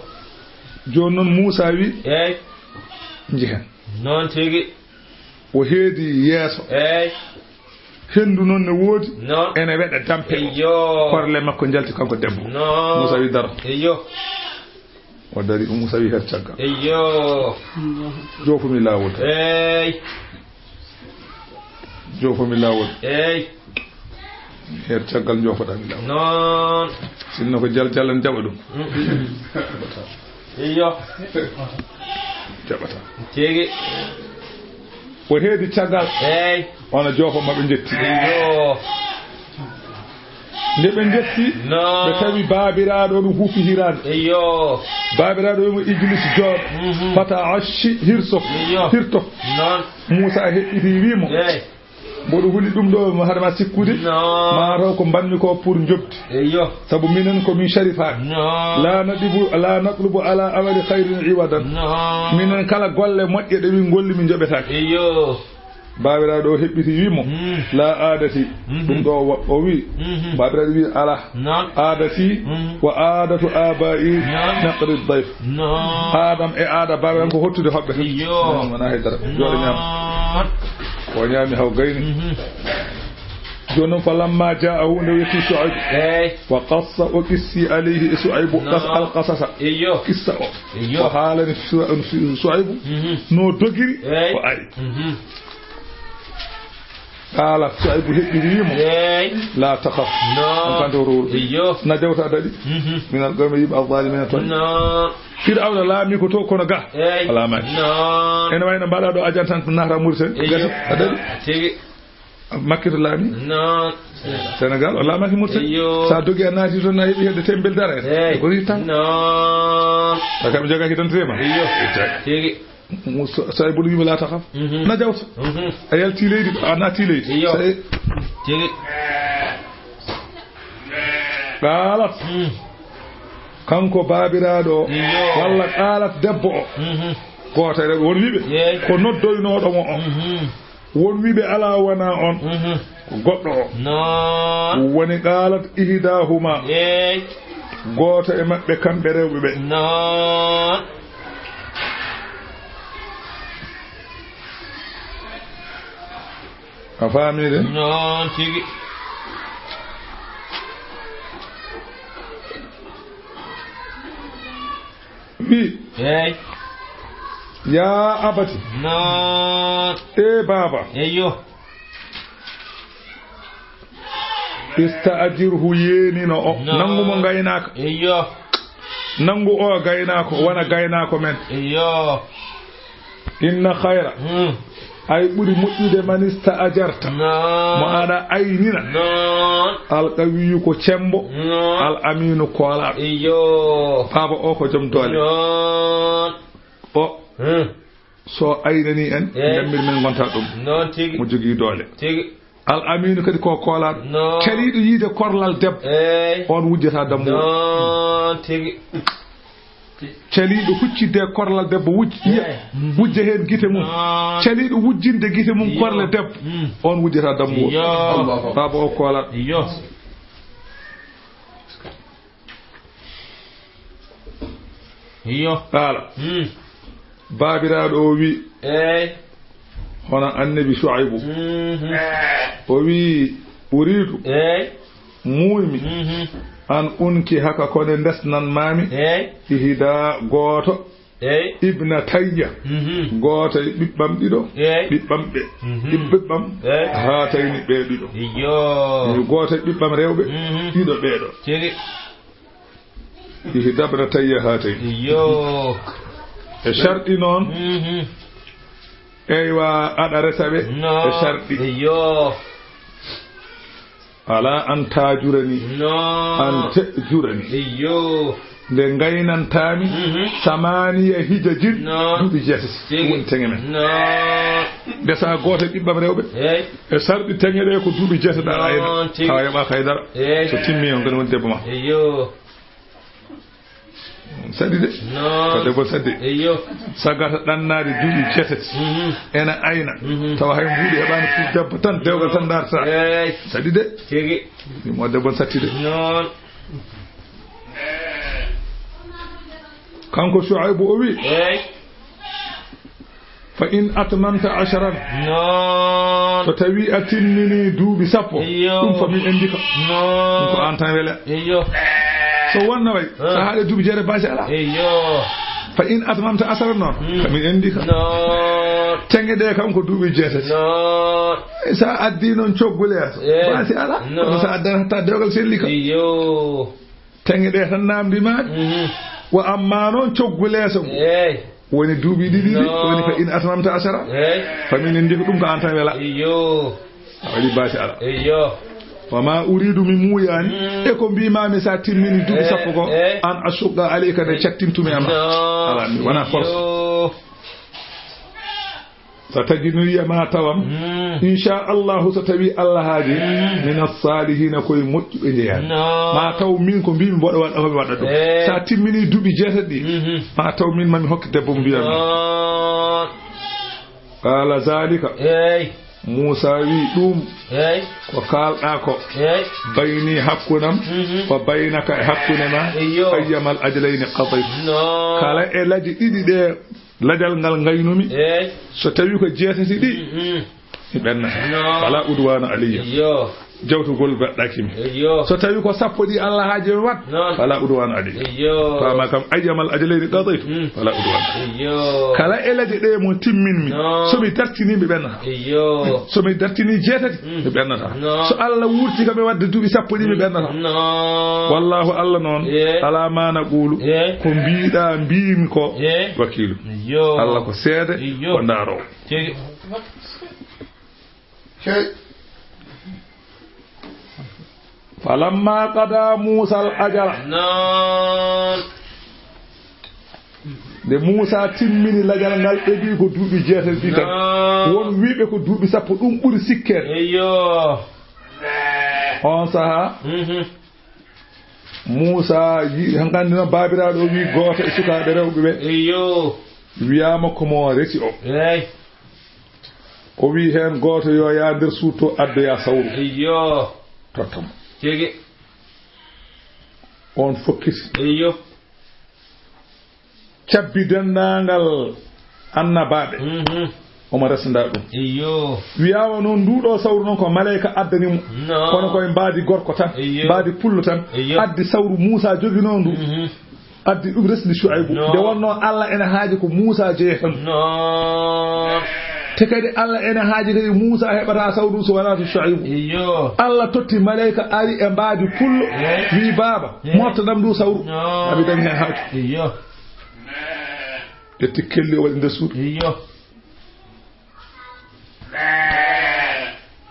Jooni noon Muusa wi, eey, "Njehen." Noon tigi. O heedi yeeso. Eey. Henndu noon ne woodi. Noon. Ene weɗa dampe. Eyyo. Korle makko njalti kanko debbo. Noon. Muusa wi, "Daro." Eyyo. O dari, Muusa wi, "Her caggal." Eyyo. Joofumi laawol. Eey. Joofumi laawol. Eey. Her caggal njoofoɗaa mi laawol. Noon. Sinno ko jaljal en jaɓa ɗum. Mm. Iyo. Jaɓata. Tigi. O heedi caggal. Eey. Ona joofo maɓe njetti. Iyo. Nde ɓe njetti, noon, ɓe tawi baabiraaɗo no huufi hiraande. Iyo. Baabiraaɗo wimo Iblis jooɗo. Mhm. Fata ashi hirso. Iyo. Hirto. Noon. Muusa heɓɓiti wiimo. Eey. Mboɗo huli ɗum ɗo, mo haɗa ma sikkude, no, ma taw ko mbanmi ko pour njoɓdi. Eyyo. Sabu minen ko min sharifaaɓe. No. La nadibu, la natlubu ala amali khairin iwadan. No. Minen kala golle moƴƴe ɗe min ngolli, min njoɓetaake. Eyyo. Baabiraaɗo o heɓɓiti wi mo, hmm, la aadati. Mhm. Ɗum ɗo wa-, o wi, mhm, baabiraaɗo wi ala. Noon. Aadati, mhm, wa aadatu abai, noon, naqri dayf. Noon. Aadam e aada baabiraaɗo ko hottude hoɓɓe tan. Iyo. Noon wonaa hay dara. Jooɗo ñaama. Noon. O ñaami haw gayni. Mhm. Jooni noon, falamma jaahu, nde o yetti Suaybu. Eey. Wa qassa, o qissi alayhi e Suaybu. Noon. Qas-, al qasasa. Iyo. Qissa o. Iyo. O haalani Su-, Su-, Suaybu, mhm, no dogiri, eey, o ari. Mhm. Qaala, Suaybu heɓɓiri wiimo, eey, la takhaf. Noon. On kan to ruru. Iyo. Na jawta daɗi. Mhm. Minal qawmi, yimɓe, al-zaalimiina, toon. Noon. Firawna laami ko to, kono ga, eey, o laamaaki. Noon. Ene wayno mbaɗa ɗo ajan tan nahra Mauritanie. Iyo. Gasi, a daɗi. Tigi. Makki to laami. Noon. Sénégal, o laamaaki Mauritanie. Iyo. Sa dogi a naati toon, na heɓi hedde tembel dara en. Eey. Ko ri tan. Noon. Ka kamɓe jogaki tan tema. Iyo. Tigi. Mo Sa-, Saybul wiima, "La takhaf." Mhm. Na jawta. Mhm. A yalti leydi, a naati leydi. Iyo. Sa-, tigi. Qaalat. Mm. Kanko baabiraaɗo o, iyo, walla qaalat debbo o. Mhm. Gooto e rewɓe won wiiɓe, yeey, ko noddoynooɗo mo o. Mhm. Won wiiɓe alaa wonaa on. Mhm. Ko goɗɗo o. Noon. Woni qaalat ihdahuma. Yeey. Gooto e maɓɓe kamɓe rewɓe ɓe. Noon. A faamii de? Noon tigi. Wi. Eey. Yaa abati. Noon. Ee baaba. Eyyo. Ista'jirhu, yeenino o. Noon. Nanngu mo ngaynaaka. Eyyo. Nanngu o gaynaako, wona gaynaako men. Eyyo. Inna khayra. Hmm. Ay ɓuri moƴƴude man ista'jarta. Noon. Mo aɗa aynina. Noon. Al qawiyu ko cembo. Noon. Al aminu koolaaɗo. Eyyo. Baaba o ko jom doole. Noon. O. Hmm. So aynani en, eey, ndemmir men ngonta ɗum. Noon tigi. Mo jogii doole. Tigi. Al Aminu kadi ko koolaaɗo. Noon. Caliiɗo yiide korlal debbo. Eey. On wujjata dammuwol. Noon tigi. Caliiɗo huccidde korlal debbo wujj-, yiya, eey, wujja heen gite mum. Noon. Caliiɗo wujjinde gite mum, iyo, korle debbo. Mm. On wujjata dammuwol. Iyo. Baaba o koolaaɗo. Iyo. Iyo. Qaala. Mm. Baabiraaɗo o wi, eey, hono annabi Shuaybu. Mhm. O wi, "Uriidu, eey, muuymi, mhm, an unkihaka, ko nde ndesnan maami, eey, ihda, gooto, Eey. Ibnatayya. Mhm. Gooto e ɓiɓɓam ɗiɗo. Eey. Ɓiɓɓam ɓe. Mhm. Ɓiɓɓam. Eey. Haatayni ɓe ɗiɗo. Iyo. Gooto e ɓiɓɓam rewɓe. Mhm. Ɗiɗo ɓeeɗo. Tigi. Ihdabnatayya haatayni. Iyo. E sharɗi noon. Mhm. Eywa, aɗa resa ɓe. No. E sharɗi. Iyo. Ala an taajurani. No. An te'jurani. Iyo. Nde ngaynantaami. Mhm. Samaaniya hijajin. No. Duuɓi jeetati. Tigi. Woni teŋe men. No. Ndesa gooto e ɓiɓɓam rewɓe. Eey. E sarɗi teŋe ɗe ko duuɓi jeetati aɗa ayna. Noon tigi. Tawa yoɓaaka hay dara. Eey. So timmi on kadi woni debbo ma. Iyo. Saɗi de. Noon. Ko debbo saɗi. Iyo. Sagata ɗannaade duuɓi jeetati. Mhm. Ena ayna. Mhm. Tawa hay mbuuɗi heɓaani pour debbo tan, dewgal tan darta. Eey. Saɗi de. Tigi. Mo debbo satti de. Noon. Kanko Shu'aybu o wi. Eey. Fa in atmamta asharan. Noon. So tawi a timmini duuɓi sappo. Iyo. Ɗum fa min endika. Noon. Ɗum ko an tan wela. Iyo. So wonna way. Ah. Sa haɗe duuɓi jeere baasi ala. Iyo. Fa in atmamta asharan noon. Mm. Fa min endika. Noon. Teŋe ɗe kam ko duuɓi jeetati. Noon. Sa addi noon coggu leeso. Eey. Baasi ala. Noon. Kono sa addan hatta dewgal selli kam. Iyo. Teŋe ɗe tan namdi maɗi. Mhm. Wa amma noon coggu leeso ngu. Eey. Woni duuɓi ɗiɗi ɗi, no. Woni fa in atmamta ashara. Eey. Fa min en ndi ko ɗum ko an tan wela. Iyo. A waɗi baasi ala. Iyo. Wa ma uridu mi muuyaani. Mm. E ko mbimami sa timmini duuɓi, eey, sappo ko, eey, an ashuqqa alayka nde cattintumi ama. No. Ala mi wona force. Iyo. Satajiduni ma tawam. Mm. Insha Allahu so tawi Allah haaji. Mm. Min as-salihina koye moƴƴuɓe jeeyaani. No. Ma taw min ko mbimi mboɗo waɗa ko mi waɗa ɗum. Eh. Sa timmini duuɓi jeetati ɗi. Mhm. Ma taw min mami hokke debbo mo mbiyami. No. Qala zalika. Eey. Muusa wi ɗum. Eey. Ko kalɗa ko. Eey. Bayni hakkunam. Mhm. Wa baynaka e hakkunde ma. Iyo. Ayyamal ajlayni qadayt. No. Kala e laji ɗiɗi ɗe. Lajal ngal ngaynumi. Eey. So tawi ko jeetati ɗi, mhm, mi ɓennata. No. Fala udwana alayya. Iyo. Jawtugol baɗɗaki mi. Iyo. So tawi ko sappo ɗi Allah haaji mi wat. Noon. Fala udwana alayya. Iyo. Fama kam ayyamal ajlayni qadaytu. Mm. Fala udwana alayya. Iyo. Kala e laaje ɗe mo timminmi. Noon. So mi dartini mi ɓennata. Iyo. So mi dartini jeetati, mm, mi ɓennata. Noon. So Allah wurti kam e wadde duuɓi sappo ɗi mi ɓennata. Noon. Wallahu Allah noon. Ye. Ala ma naqulu. Ye. Ko mbiɗa mbimi ko. Ye. Wakiilu. Iyo. Allah ko seede, iyo, ko ndaaroowo. Tigi. Cey. Falamma qada Muusa al ajala. Noon. Nde Muusa timmini lajal ngal, ɓe mbi ko duuɓi jeetati ɗi tan. Noon. Won wiiɓe ko duuɓi sappo, ɗum ɓuri sikkeede. Iyo. On saha. Mhm. Muusa yi-, han kandi noon baabiraaɗo o wi gooto e sukaaɓe rewɓe ɓe. Iyo. Wiyaama ko mo reti o. Eey. O wi heen gooto yo yaa nder suuto addoya sawru. Iyo. Totta mo. Tigi. On fokkiti. Iyo. Cabbi denndaangal annabaaɓe. Mhm. Omo resnda ɗum. Iyo. Wiyaama noon, nduuɗo sawru noon ko maleyka addani mo. No. Kono koye mbaadi gorko tan, iyo, mbaadi pullo tan. Iyo. Addi sawru Muusa joginoo ndu. Mhm. Addi ɗum resndi Shuaybu. No. Nde wonnoo Allah ene haaji ko Muusa jeeyata ndu. No. Te kadi Allah ene haaji kadi Muusa heɓata sawru so wonaa to Shuaybu. Iyo. Allah totti maleyka ari e mbaadi pullo. Eh. Wi, "Baaba, eh, moftanam ndu sawru." No. Abi dañi heen haaju. Iyo. Ƴetti kelli o waɗi nder suudu. Iyo.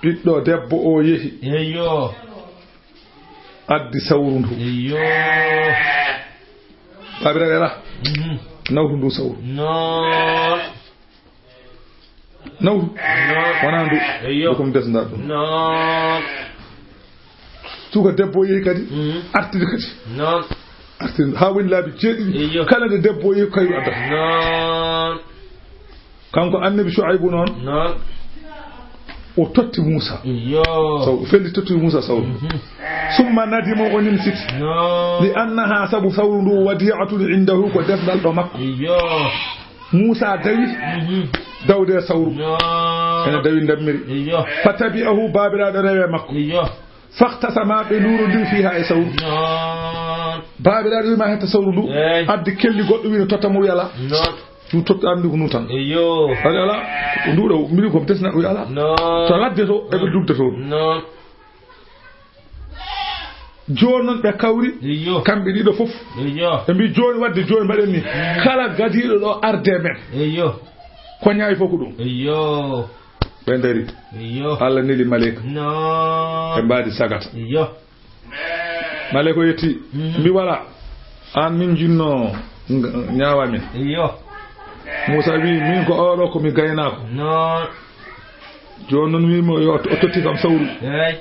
Ɓiɗɗo debbo o yehi. Iyo. Addi sawru ndu. Iyo. Baabiraaɓe ala. Mhm. Nawtu ndu sawru. Noon. Nawtu. Noon. Wonaa ndu. Iyo. Ɗo ko mi desndaa ɗum. Noon. Suka debbo yehi kadi. Mhm. Artiri kadi. Noon. Artiri haa woni laabi jeeɗiɗi. Iyo. Kala nde debbo yehi kayru addata. Noon. Kanko annabi Shuaybu noon. Noon. O totti Muusa. Iyo. Saw, o felli totti Muusa sawru. Mhm. Summa nadima, o nimsiti. Noon. Li annaha, sabu sawru ndu, wadi'atun indahu, ko desnal ɗo makko. Iyo. Muusa dawi. Mhm. Dawde e sawru. Noon. Ene dawi ndammiri. Iyo. Fatabi'ahu, baabiraaɗo rewe makko. Iyo. Fakhtasama, ɓe luurondiri fiha e sawru. Noon. Baabiraaɗo wiima hetta sawru ndu. Eey. Addi kelli goɗɗo wi no totta mo wi alaa. Noon. Ɗum totta anndi ko nun tan. Eyo. Waɗi alaa. Ndu ɗo, mbiɗi ko desna wi alaa. Noon. To ladde to, eɓe dugda toon. Noon. Jooni noon ɓe kawri. Eyo. Kamɓe ɗiɗo fof. Eyo. Ɓe mbi jooni wadde jooni mbaɗen ni. Kala gadiiɗo ɗo arde men. Eyo. Ko ñaawi fof ko ɗum. Eyo. Ɓe ndari. Eyo. Allah neli maleyka. Noon. Ɓe mbaadi sagata. Eyo. Maleyka o yetti, mhm, mbi wala, aan min jinno nga-, ñaawa min. Iyo. Muusa wi, min ko oɗo ko mi gaynaako. Noon. Jooni noon wi mo yo o totti kam sawru. Eey.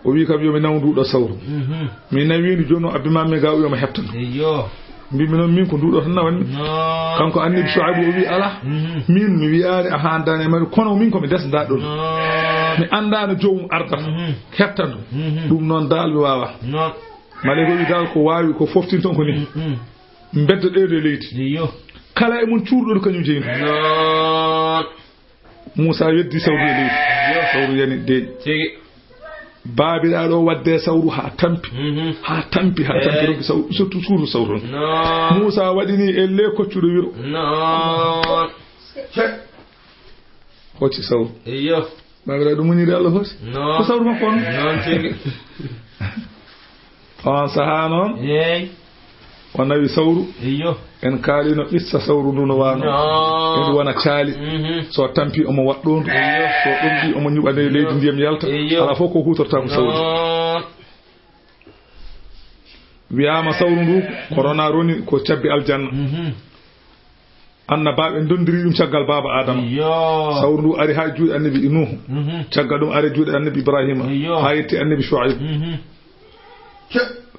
O wi kam yo mi naw nduɗo sawru. Mhm. Mi nawi ndu jooni o abbi ma mi ga o wi o ma heptan. Iyo. Mbimi noon min ko nduɗo tan nawanmi. Noon. Kanko annabi Shuaybu o wi ala. Mhm. Min mi wiyaani a handani e mari kono min ko mi desda ɗon. Noon. Mi anndaano joomum ardata. Mhm. Hettandu. Mhm. Ɗum noon dal mi waawa. Noon. Maleyka wi dal ko waawi ko foftin ton ko ni. Mm, mm. Mbedda ɗeeɗo e leydi. Iyo. Kala e mon cuurɗo kañum jeyi. Noon. Muusa weddi sawru e leydi. Iyo. Sawru yani deeƴi. Tigi. Baabiraaɗo o wadde sawru haa tampi. Mhm. Haa tampi, haa tampi. Eh. Ronki sawru, surtout suuru sawru on. Noon. Muusa waɗi ni elle koccuɗo wiro. Noon. Hocci sawru. Iyo. Baabiraaɗo ɗum woniri Allah hooti. Noon. Ko sawru makko on. Noon tigi. On sahaa noon. Eey. O nawi sawru. Iyo. En kaalino qissa sawru ndu no waano. Noon. En wona caali. Mhm. So tampi omo waɗɗoondu. Iyo. So ɗomɗi omo ñuɓa nde leydi ndiyam yalta. Iyo. Alaa fof ko huutortaa ko sawru. Noon. Wiyaama sawru ndu, ko rona roni ko cabbi aljanna. Mhm. Annabaaɓe ndondiri ɗum caggal baaba Adama. Iyo. Sawru ndu ari haa juuɗe annabi Nuuhu. Mhm. Caggal ɗum ari juuɗe annabi Ibrahima. Iyo. Haa yetti annabi Shuayb. Mhm.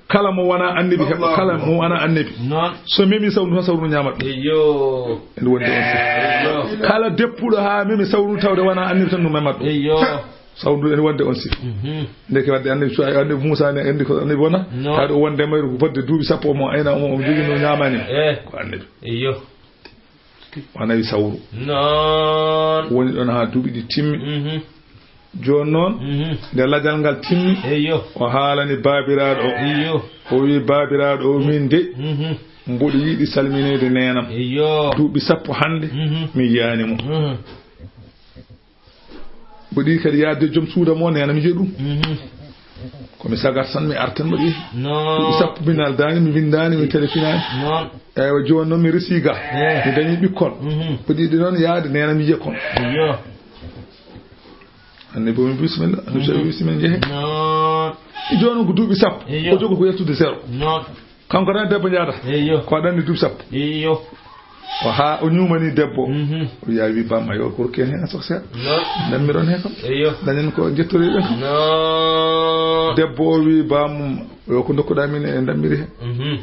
Kala mo wona annabi heɓa, kala mo wona annabi. Noon. So memi sawru ndu tan sawru ndu ñaamat ɗum. Iyo. Ene wondi on sih. Iyo. Kala deppuɗo haa memi sawru ndu tawde wona annabi tan no memat ɗum. Iyo. Sawru ndu ene wonde on sih. Mhm. Ndeke wadde annabi Shuayb, annabi Muusa ne anndi ko annabi wona. Noon. Taade o wonde mayru ko fodde duuɓi sappo omo ayna omo, omo jogii no ñaamani. Eh. Ko annabi. Iyo. O nawi sawru. Noon. Woni ɗon haa duuɓi ɗi timmi. Mhm. Jooni noon, mhm, nde lajal ngal timmi, eyo, o haalani baabiraaɗo o. Iyo. O wi, "Baabiraaɗo o, min de, mhm, mboɗo yiɗi salmineede neenam. Iyo. Duuɓi sappo hannde, mhm, mi yiyaani mo." Mhm. Mboɗo yiɗi kadi yaade joom suuda mo, neenam yiya ɗum. Mhm. Ko mi sagat tan, mi artan mbaɗi. Noon. Duuɓi sappo mi naldaani, mi winndaani, mi telefinaani. Noon. Eywa, jooni noon mi resi ga. Eh. Mi dañi ɓikkon. Mhm. Ko ɗiɗi noon yaade, neenam yiya kon. Iyo. Annabi o mi bisimilla, annabi o mi bisimilla, njehe. Noon. Jooni noon ko duuɓi sappo. Iyo. O jogo ko yaltude zéro. Noon. Kanko tan debbo njaada. Iyo. Ko aɗa anndi duuɓi sappo. Iyo. O haa o ñuumani debbo. Mhm. O yawi bam, ayo, ko rokki en heen sok seeɗa. Noon. Dammiron heen kam. Iyo. Dañen ko jettoriɗen kam. Noon. Debbo o wi bam, yo ko ndokkuɗaa min en dammiri heen. Mhm.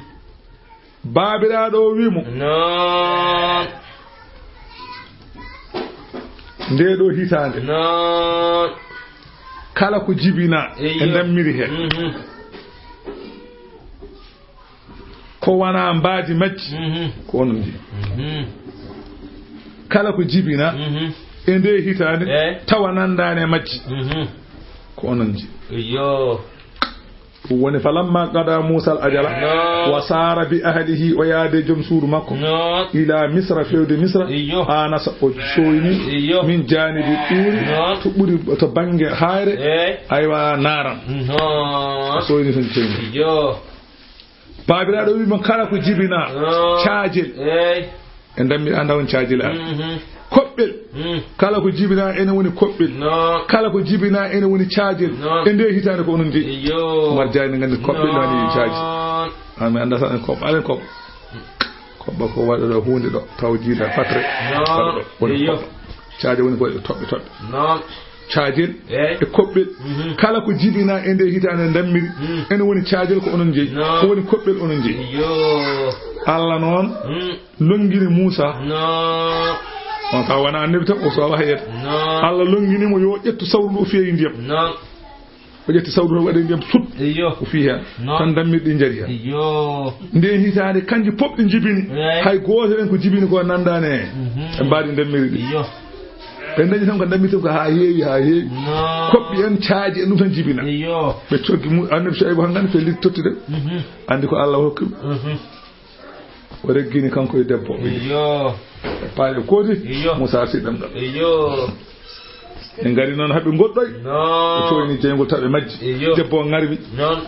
Baabiraaɗo o wi mo. Noon. Ndee ɗoo hitaande. Noon. Kala ko jibinaa, eyo, en dammiri heen. Mhm. Ko wonaa mbaadi majji, mhm, ko onon njeyi. Mhm. Kala ko jibinaa, mhm, e ndee hitaande, eh, tawa nanndaani e majji, mhm, ko onon njeyi. Iyo. Ɗum woni, "Falamma qada Musa al ajala, no, wa sara bi ahlihi", o yaade joom suudu makko, no, ila Misra, fewde Misra, iyo, anasa, o sooyni, iyo, min janibi turi, no, to ɓuri, to bannge hayre, eh, aywa, naaran. No. O sooyni toon ceyni. Iyo. Baabiraaɗo wi mo, "Kala ko jibinaa, no, caajel." Eey. En dammi anda on caajel an. Mhm. Koɓɓel. Mm. Kala ko jibinaa ene woni koɓɓel. No. Kala ko jibinaa ene woni caajel. No. E nde hitaande ko onon njeyi. Iyo. Umar Jaay ne nganndi koɓɓel, no, woni caaji. An mi annda sa en koɓɓe, alen koɓɓe. Koɓɓe ko waɗa ɗo huunde ɗo, taw jiida fatre. No. Waɗa ɗo, woni, iyo, koɓɓe. Caaje woni ko e toɓɓe toɓɓe. Noon. Caajel, eey, e koɓɓel. Mhm. Kala ko jibinaa e nde hitaande dammiri, mm, ene woni caajel ko onon njeyi. Noon. Ko woni koɓɓel onon njeyi. Iyo. Allah noon, mm, lonngini Muusa. Noon. On ka wona annabi tan, o sowa hayata. Noon. Allah lonngini mo yo ƴettu sawru ndu o fiya e ndiyam. Noon. O ƴetti sawru o waɗi ndiyam sut. Iyo. O fii heen. Noon. Tan dammirɗi njari heen. Iyo. Nde hitaande kanji pop ɗi jibini. Eey. Hay gooto en ko jibini ko nanndaani heen. Mhm. Ɓe mbaadi dammiri ɗi. Iyo. Ɓe dañi tan ko dammitum ko haa heewi, haa heewi. Non. Koɓɓi en, caaji en, ɗum tan jibina. Iyo. Ɓe coggi mu-, Annabi Suaybu han ngani, ɓe litti tottude. Mhm. Anndi ko Allah hokki ɗum. Mhm. O reggini kanko e debbo. Iyo. Ɓe paali kooti. Iyo. Muusa arti ɗemngal. Iyo. Ɓe ngari noon, haɓe ngoɗɗoy. Non. Ɓe tooyni jeyngol, tawi ɓe majji. Iyo. Debbo o ŋarmi. Non.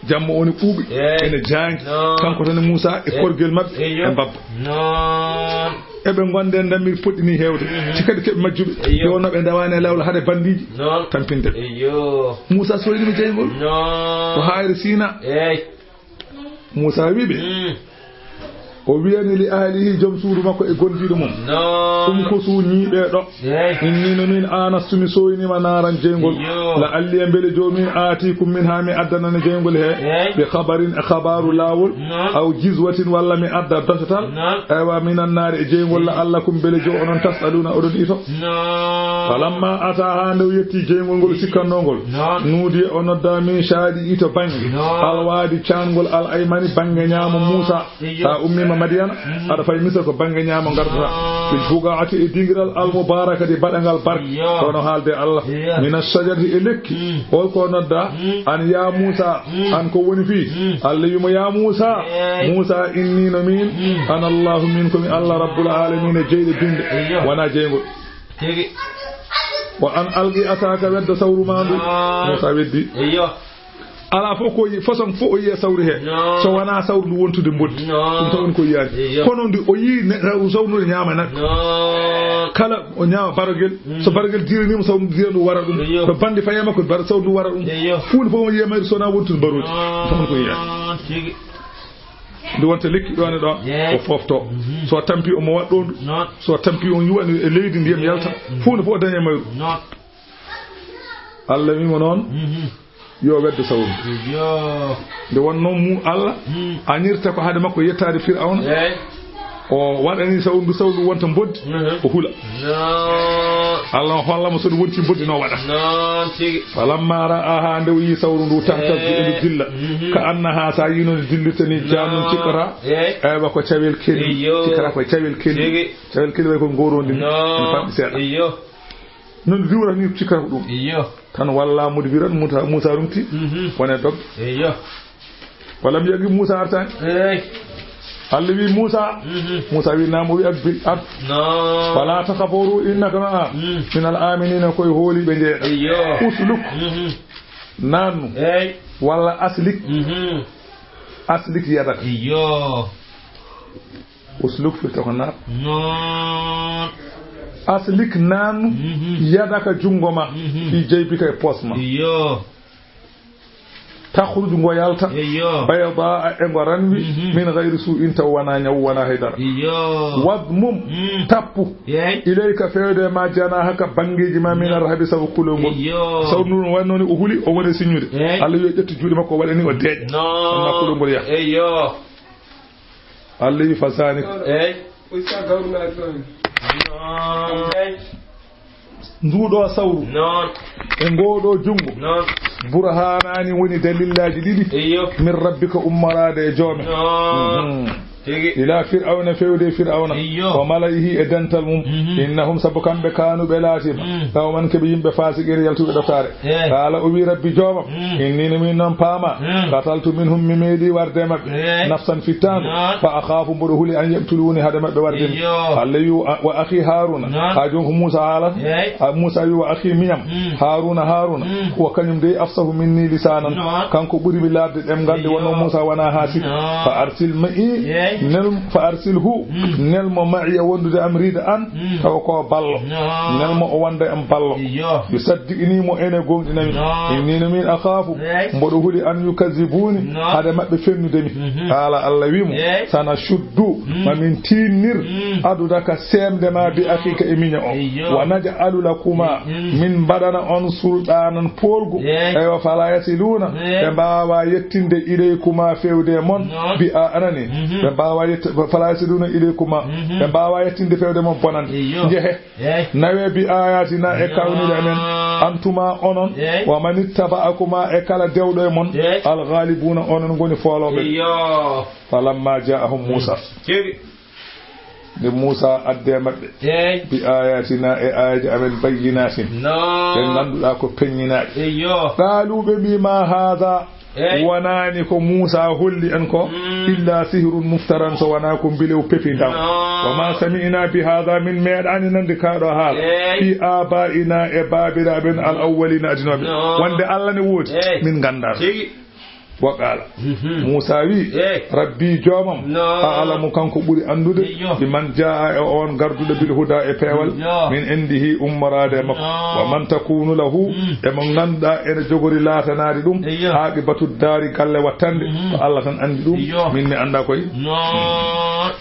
Jamma o ne ɓuuɓi, eey, ene jaangi. Non. Kanko tan e Muusa e, eey, korgel maɓɓe, eey, yo, e mbabba. Non. Eɓe ngonde ndamir poɗɗini heewde. Mhm. Ci kadi keɓe majjuɓe. Eey, yo. Yo no ɓe ndewaani e lawol hade banndiiji. Non. Tampinde ɓe. Eey, yo. Muusa soynima jeyngol. Non. Ko haayre Siina. Eey. Muusa wi ɓe. Mm. O wiyani li ahlihi, joom suudu makko e gondiiɗo mum. Non. Umkusu, ñiiɓee ɗo. Eey. Inni no min aanastu mi sooynima naaran jeyngol. Iyo. La alliya mbele joomin aatikum min haa mi addanana jeyngol he. Eey. Bi khabarin e khabaaru laawol. Non. Aw jizwatin walla mi adda dosatal. Non. Aywa minan naari e jeyngol la allakum mbele joo onon tasaluuna oɗon ito. Non. Falamma ata haa nde o yetti jeyngol ngol sikkannoo ngol. Non. Nuudiya o nodda min shaaɗi ito bannge. Non. Alwaadi caangol al aymani bannge ñaamo Muusa. Iyo. Sa ummiima Madiyana, mhm, aɗa fayi Misra ko bannge ñaamo ngardataa. Bil buqaati e dingiral al mubarakati baɗangal barke. Iyo. Kono haalde Allah. Iyo. Mina shajarati e lekki. Mm. Hol ko nodda? Mm. An ya Muusa, mm, an ko woni fii? Mm. Allah wiimo ya Muusa, eey, Muusa inni no min, mm, ana Allahu min ko mi Allah rabbul alamina jeyɗo binde. Iyo. Wona jeyngol. Tigi. Wa an alqi asaka, weddo sawru ma ndu. Ah. Muusa weddi. Iyo. Alaa fof ko yi-, façon fof o yiya sawru he. Non. So wonaa sawru ndu wontude mboddi. Non. Ɗum tan woni ko yiyaani. Eyo. Kono ndu o yii ne-, sawru ndu ne ñaama naɓɓe. Non. Kala o ñaama barogel. Mm. So barogel diiraniima, sawru ndu diira ndu wara ɗum. Eyo. To bandi faye makko, bar-, sawru ndu wara ɗum. Eyo. Fuunde fof o yiya mayru so wonaa wontude barooji. Non. Ɗum tan woni ko yiyaani. Tigi. Ndu wonta lekki ɗoon e ɗoon, eey, o foofto. Mhm. So tampi omo waɗ ɗoon. Non. So tampi on yuwani e leydi ndiyam yalta. Mhm. Fuunde fof o daña mayru. Non. Allah wiimo noon, mhm, yo weddo sawru. Iyo. Nde wonnoo mu Allah, mm, anirta ko hade makko yettaade Fir'awna. Eey. O waɗani sawru ndu, sawru ndu wonta mboddi, mhm, o hula. Non. Allah o holla mo so ndu wonti mboddi no waɗa. Non, tigi. Falamma ra'aha, nde o yii sawru ndu, tahtazzu, eey, e ndu dilla. Mhm. Ka annaha, sa yii no ndu dillirta ni, jaanun, non, cikkata. Eey. Eywa ko cawel keli. Iyo. Cikkata ko cawel keli. Tigi. Cawel keli way ko ngorondi ni. Non. Ene famɗi seeɗa. Iyo. Noon riwrata ni cikkata ko ɗum. Iyo. Tan walla mudbiran, Musa, Musa rumti, mhm, wone dog. Iyo. Walam yagi Musa artani. Eey. Allah wi Musa, mhm, Musa wi naam, o wi aqbil, ar. Non. Wala takhafu, innaka ma'a, mm, min al aminina, koye hooliɓe jeeɗa. Iyo. Usluk. Mhm. Naannu. Eey. Walla aslik. Mhm. Aslik yadaka. Iyo. Usluk firta ko naat. Non. Aslik naannu, mhm, yadaka junngo ma, mhm, fi jaybika e poos ma. Iyo. Takhruj ngo yalta. Iyo. Baydaa e ngo ranwi, mhm, min ghayri su'in taw wonaa ñawu, wonaa haydara. Iyo. Wadmum, mm, tappu. Eey. Ilayka fewde ma janahaka banngeeji ma min, mm, arrahbi sabu kulol ngol. Iyo. Sawru ndu no wannoo ni o huli, o woni siññude. Eey. Allah wi o ƴetti juuɗe makko o waɗani o deeƴa. Non. Amma kulol ngol yaha. Iyo. Allah wi fa zaalika. Eey. Nduɗo sawru. Non. E ngoɗo junngo. Non. Burhaanaani woni dalillaaji ɗiɗi. Iyo. Min rabbika ummoraade e joome. Non. Mhm. Tigi. Ila Fir'awna, fewde Fir'awna. Iyo. Wa mala'ihi e dental mum. Mhm. Innahum, sabu kamɓe kaanu ɓe laatiima. Mm. Qawman ko ɓe yimɓe faasiqiina yaltuɓe ɗoftaare. Eh. Qaala o wi, Rabbi joomam, mm, inni no min noon paama, mm, qataltu minhum mi meeɗi warde e maɓɓe, eh, nafsan fittaandu, non, fa akhaafu mboɗo huli an yaqtuluuni hade maɓɓe warde mi. Iyo. Allah wi, wa, wa akhi Haaruna, non, haa jooni ko Muusa haalata. Eh. A, Muusa wi, wa akhi miñam, mm, Haaruna, Haaruna, mm, huwa kañum dey afsahu minni lisaanan, non, kanko ɓuri mi laaɓde ɗemngal nde wonnoo Muusa wonaa haa siki. Non. Fa arsil ma'i, eh, nel, fa arsilhu, mm, nel mo ma'iya wondude am riida an, mm, tawa ko ballo. Non. Nel mo o wonda am ballo. Iyo. Yusaddiqni mo ene gomɗinami. Non. Inni no min akhaafu. Eey. Mboɗo huli an yukazzibuuni. Non. Hade maɓɓe fennude mi. Mhm. Qaala Allah wi mo, eey, sanashuddu, mm, ma min tiinnir, mm, adudaka seemde ma bi akhika e miña o. Iyo. Wa naj'alu lakuma, mm, min mbaɗana on sulɗaanan poolgu. Eey. Eywa, fala yasiluuna, eey, ɓe mbaawa yettinde ilaykuma fewde mon. Non. Bi a anani. Mhm. Ɓe mbaawa yette-, fala yasiluuna ilaykuma. Mhm. Ɓe mbaawa yettinde fewde mon bonan. Iyo. Njehe. Eey. Nawe bi ayatina e kawniɗe amen. Antuma onon. Eey. Wa man ittaba'akuma e kala dewɗo e mon. Eey. Al ghalibuna onon ngoni foolooɓe. Iyo. Falamma ja'ahum Musa. Ceeɗi. Nde Muusa addi e maɓɓe. Eey. Bi ayatina, e aayeeje amen, bayyinatin. Naam. Ɗe ngannduɗaa ko peññinaaɗe. Eyyo. Qaalu, ɓe mbii, ma haada. Eey. Wonaani ko Muusa holli en ko, mm, illa sihrun muftaran, so wonaa ko mbilew pepindaw. Naam. Wa ma sami'na bi haada, min meeɗaani nande kaa ɗo haala. Eey. Fi abaina, e baabiraaɓe en, al awwalina, adinooɓe. Naam. Wonde Allah ne woodi, eey, min nganndaa. Tigi. Wa qaala. Mhm. Muusa wi, eey, rabbi, joomam, naam, a'lamu, kanko ɓuri anndude, eyyo, bi man jaa'a, e oon garduɗo, bil huda, e peewal, eyyo, min indihi, ummoraade e makko. Naam. Wa man takunu lahu, mm, e mo ngannduɗaa ene jogori laatanaade ɗum, eyyo, aqibatu daari, galle wattande, mhm, ko Allah tan anndi ɗum, eyyo, min mi anndaa koy. Naam.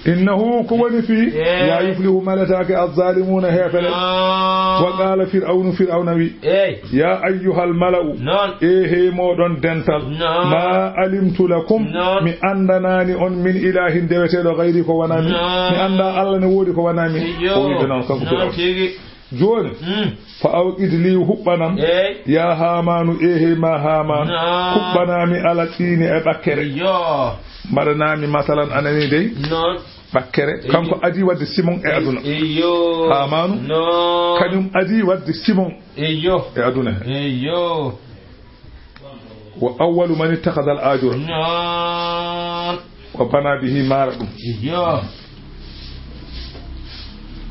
Innahu, ko woni fii, eey, la yuflihu, maletaake, az-zaalimuuna, heefere. Naam. Wa qaala Fir'awnu, Fir'awna wi, eey, ya ayyuhal mala'u, noon, e hey mooɗon dental, naam, ma alimtu lakum, noon, mi anndanaani on, min ilahin, deweteeɗo, gayri, ko wonaa min. Naam. Mi anndaa Allah ne woodi ko wonaa min. Eyyo. O wi ɓe noon, kanko, noon, Fir'awna, tigi. Jooni, mm, fa awqid li, huɓɓanam, eey, ya Haamaanu, e hey ma Haamaan, naam, huɓɓanaa mi ala tiini e ɓakkere. Eyyo. Mbaɗanaa mi, masalan, a nanii dey? Noon. Ɓakkere. Eyyo. Kanko adii waɗde simon e aduna. Eyyo. Haamaanu, noon, kañum adii waɗde simon, eyyo, e aduna he. Eyyo. Wa awwalu man ittakhadha al-ajura. Noon. Wa bana bihi, maara ɗum. Eyyo.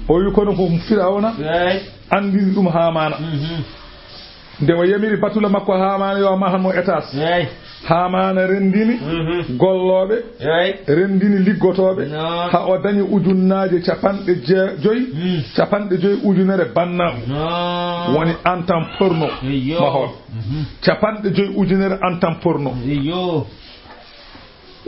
O wi kono ko Fir'awna, eey, anndini ɗum Haamaana. Mhm. Nde o yamiri batula makko Haamaana yo mahan mo étage. Eey. Haamaana renndini, mhm, gollooɓe, eey, renndini liggotooɓe, noon, haa o dañi ujunnaaje capanɗe je-, joyi, mm, capanɗe joyi ujunere bannaaɗo. Noon. Woni antam porno, eyyo, mahol. Mhm. Capanɗe joyi ujunere antam porno. Eyyo.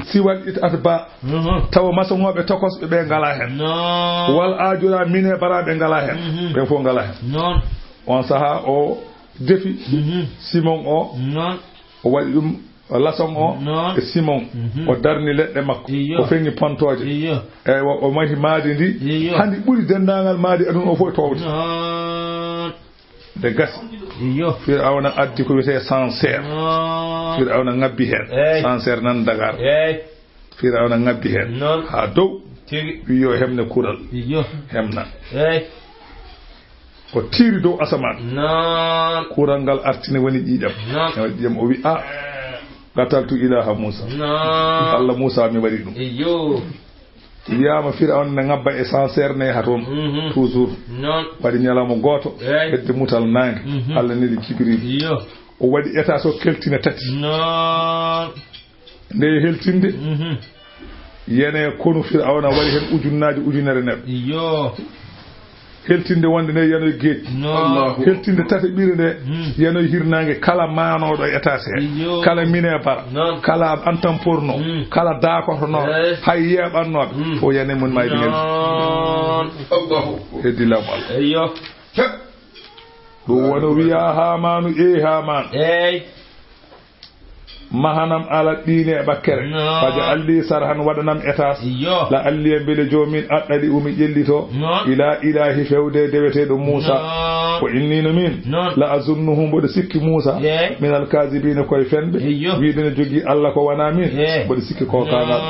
Siwal it atba. Mhm. Tawa masoŋooɓe tokosɓe ɓe ngalaa heen. Noon. Wal aajura mine baraaɓe ngalaa heen. Mhm. Ɓe fof ngalaa heen. Noon. On sahaa o defi, mhm, simon o. Noon. O waɗi ɗum lasoŋ o, noon, e simon. Mhm. O darni leɗɗe makko. Iyo. O feŋi pontooje. Iyo. Eywa, o mahi maadi ndi. Iyo. Hannde ɓuri denndaangal maadi aduna o fof e toowde. Noon. Nde gasi. Iyo. Fir'awna addi ko wiyetee sanseer. Noon. Fir'awna ŋabbi heen. Eey. Sanseer nan Dakar. Eey. Fir'awna ŋabbi heen. Noon. Haa dow. Tigi. Wi yo hemne kural. Iyo. Hemna. Eey. O tiiri dow asamaan. Noon. Kural ngal artini woni ƴiiƴam. Noon. Ne waɗi ƴiiƴam, o wi, "Ah, qataltu ilaha Muusa." Noon. Allah Muusa mi waɗi ɗum. Iyo. Wiyaama Fir'awna ne ŋabba e sanseer ne yaha toon. Mhm. Toujours. Noon. Waɗi ñalawma gooto, eey, hedde mutal naange. Mhm. Allah neli Jibril. Iyo. O waɗi étage o keltina tati. Noon. Nde heltinde, mhm, yene konu Fir'awna waɗi heen ujunnaaji ujunere neɗɗo. Iyo. Heltinde wonde nde yanoy geej. Noon. Allahu. Heltinde tataɓire nde, hmm, yanoy hirnaange kala maanooɗo e étage he. Iyo. Kala minebar. Noon. Kala antamporno. Hmm. Kala daakotonooɗo. Eey. Hay yeeɓannooɓe. Hmm. Fof yane mum maa e ɓiŋel. Noon. Allahu. Heddi laamu Allah. Iyo. He. Ɗum wano wiya Haamaanu, ee Haamaan. Eey. Mahanam ala ɗiine e ɓakkere. Noon. Faj'al li sarhan, waɗanam étage. Iyo. La'alli, mbele joomin, attali'u, mi ƴellito. Noon. Ila ilahi, fewde deweteeɗo Muusa. Noon. Wa inni, no min. Noon. La azunnuhu, mboɗo sikki Muusa. Eey. Minal kaazibina, koye fenɓe. Iyo. Wiide ne jogii Allah ko wanaa min. Eey. Mboɗo sikki ko kaangal.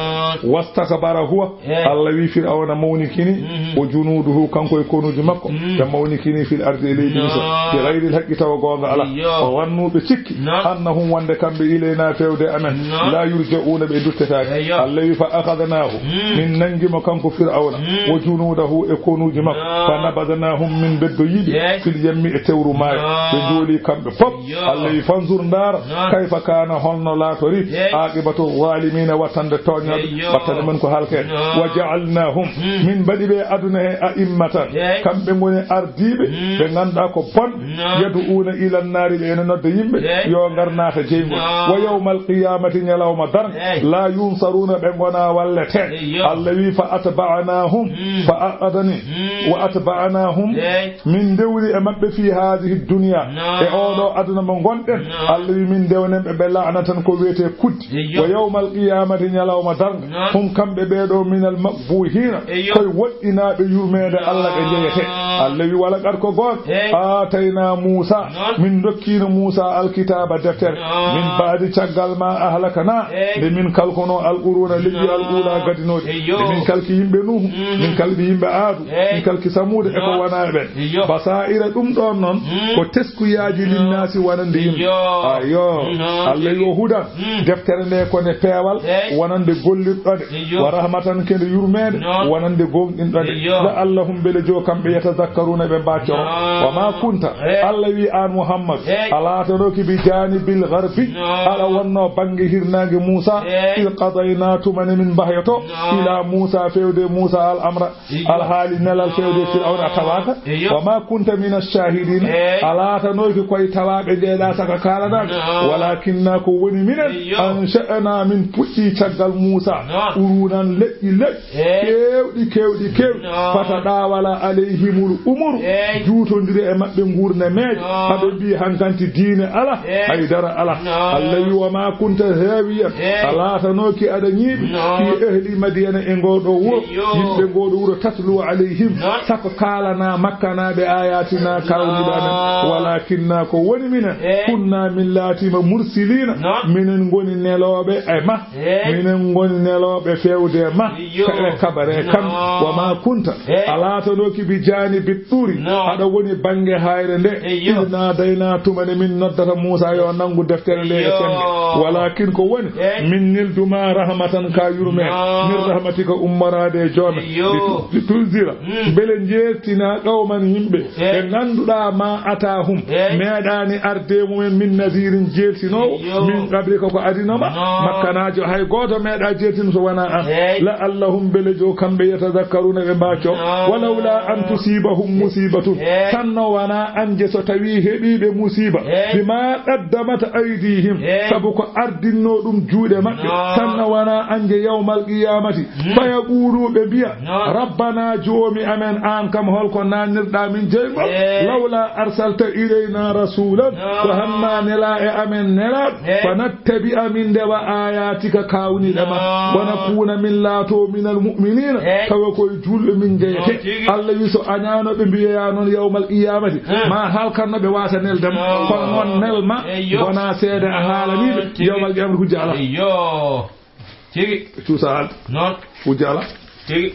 Noon. Wastakbara huwa. Eey. Allah wi Fir'awna mawnikini, mhm, wa junuuduhu, kanko e konuuji makko, mhm, ɓe mawnikini fil ardi, e leydi Misra, noon, bi ghayril haqqi, tawa goonga alaa. Iyo. Wa zannu, ɓe cikki, noon, annahum, wonde kamɓe, ilayna, fewde amen, noon, la yurja'una, ɓe duttetaake. Iyo. Allah wi, fa akhadnahu, mhm, min nanngi mo kanko Fir'awna, mhm, wa junuudahu, e konuuji makko, noon, fa nabadnahum, min beddoyi ɓe, eey, fil yammi, e tewru maayo. Noon. Ɓe njooli kamɓe pop. Iyo. Allah wi, fanzur, ndaar, noon, kayfa kaana, holno laatori, eey, aqibatu zaalimiina, wattande tooñooɓe, eey, yo, wattande men ko halkee. Noon. Wa ja'alnaahum, mm, min mbaɗi ɓe aduna he a'immatan, eey, kamɓe ngoni ardiiɓe, mm, ɓe ngannduɗaa ko bon, noon, yad'uuna ila nnaari, ɓe ene nodda yimɓe, eey, yo ngar naata jeyngol. Noon. Wa yawmal qiyaamati, ñalawma darnga, eey, laa yunsaruuna, ɓe ngonaa walletee. Eey, yo. Allah wi, fa atba'naahum, mm, fa aqadani, mm, wa atba'naahum, eey. Min ndewri e maɓɓe fii haadihi dunya, noon, e oo ɗoo aduna mo ngonɗen. Noon. Allah wi min ndewnen ɓe, ɓe la'natan ko wiyetee kuddi. Eyo. Wa yawmal qiyaamati, ñalawma darnga. Noon. Hum, kamɓe ɓee ɗoo, minal maqbuuhiina, eyo, koye woɗɗinaaɓe yurmeende Allah ɓe njeyetee. Noon. Allah wi: "Wala qad ko goonga, aatayna Muusa, min ndokkiino Muusa alkitaaba, deftere, min baadi caggal ma ahlakana, nde min kalkono al quruna, leƴƴi al ula gadinooɗi. Nde min kalki yimɓe Nuuhu, min kalki yimɓe Aadu, min kalki Samuuda e ko wona e ɓen. Basaa'ira, ɗum ɗoon noon ko teskuyaaji linnaasi wonande yimɓe." Ayo, Allah wi: "O hudan, deftere nde ko nde peewal wonande gollirɗo nde, wa rahmatan, ko nde yurmeende wonande goongɗinɗo nde. La'allahum, mbele joo kamɓe, yatazakkaruna, ɓe mbaccoro. Wa ma kunta, Allah wi, aan Muhammad, a laatanooki bi jaanibil garbi, aɗa wonno bannge hirnaange Muusa, iz qadayna, tuma nde min mbahyoto, ila Muusa, fewde Muusa, al amra, alhaali nelal fewde Firawna a tawaaka. Wa ma kunta mina shahidina, a laatanooki koye tawaaɓe ndeeɗa saka kaalanaaɓe. Walakinna, ko woni minen, ansha'na, min puɗɗi caggal Muusa, qurunan, leƴƴi, leƴƴi, keewɗi, keewɗi, keewɗi. Fata ɗaawala alayhimul umuru, juutondire e maɓɓe nguurnameeje, haɓe mbi hankanti diine ala, haydara ala. Allah wi: "Wa ma kunta haawiyan, a laatanooki aɗa ñiiɓi, fi ahli Madyana, e ngoo ɗoo wuro, yimɓe ngoo ɗoo wuro, tatlu alayhim, sako kaalana makkanaaɓe ayatina, kawniɗo amen. Walakinna, ko woni minen, kunna, min laatiima, mursilina, minen ngoni nelooɓe e ma, minen ngoni nelooɓe fewde ma, ka e kabare kan. Wa ma kunta, a laatanooki bi jaanibi tuuri, aɗa woni bannge hayre nde, iz nadayna, tuma nde min noddata Muusa yo nanngu deftere nde e semmbe. Walakin, ko woni, min nelduma rahmatan, ka yurmeende, min rahmatika, ummoraade e joome, li tu-, li tunzira, mbele njeertina qawman, yimɓe, ɓe ngannduɗaa ma ataahum, meeɗaani arde mumen, min nadirin, jeertinoowo, min qablika, ko adino ma, makkanaajo, hay gooto meeɗa jeertino so wonaa an. La'allahum, mbele joo kamɓe, yatazakkaruna, ɓe mbaccoo. Walawla an tusibahum musibatun, tan no wonaa an je so tawii heɓii ɓe musiba, bima qaddamat aydihim, sabu ko ardinnoo ɗum juuɗe maɓɓe, tan no wonaa an je yawmal qiyamati, fayaqulu, ɓe mbiya, rabbana, joomi amen, aan kam holko naannirɗaa min jeyngol? Lawla arsalta ilayna rasulan, ko hanna nelaa e amen nelaaɗo, fanattabi'a, min ndewa, ayatika, kawniɗe ma, wa nakuna, min laato, minal mu'minina, tawa koye juulɓe min njeyete. Allah wi so añaano ɓe mbiyoya noon yawmal qiyamati, ma halkanno ɓe wasa neldema, kono noon nelma, wona seede a haalaniɓe, yawmal qiyamati hujja ala. Tigi. Cuusa haalde. Noon. Hujja ala. Tigi.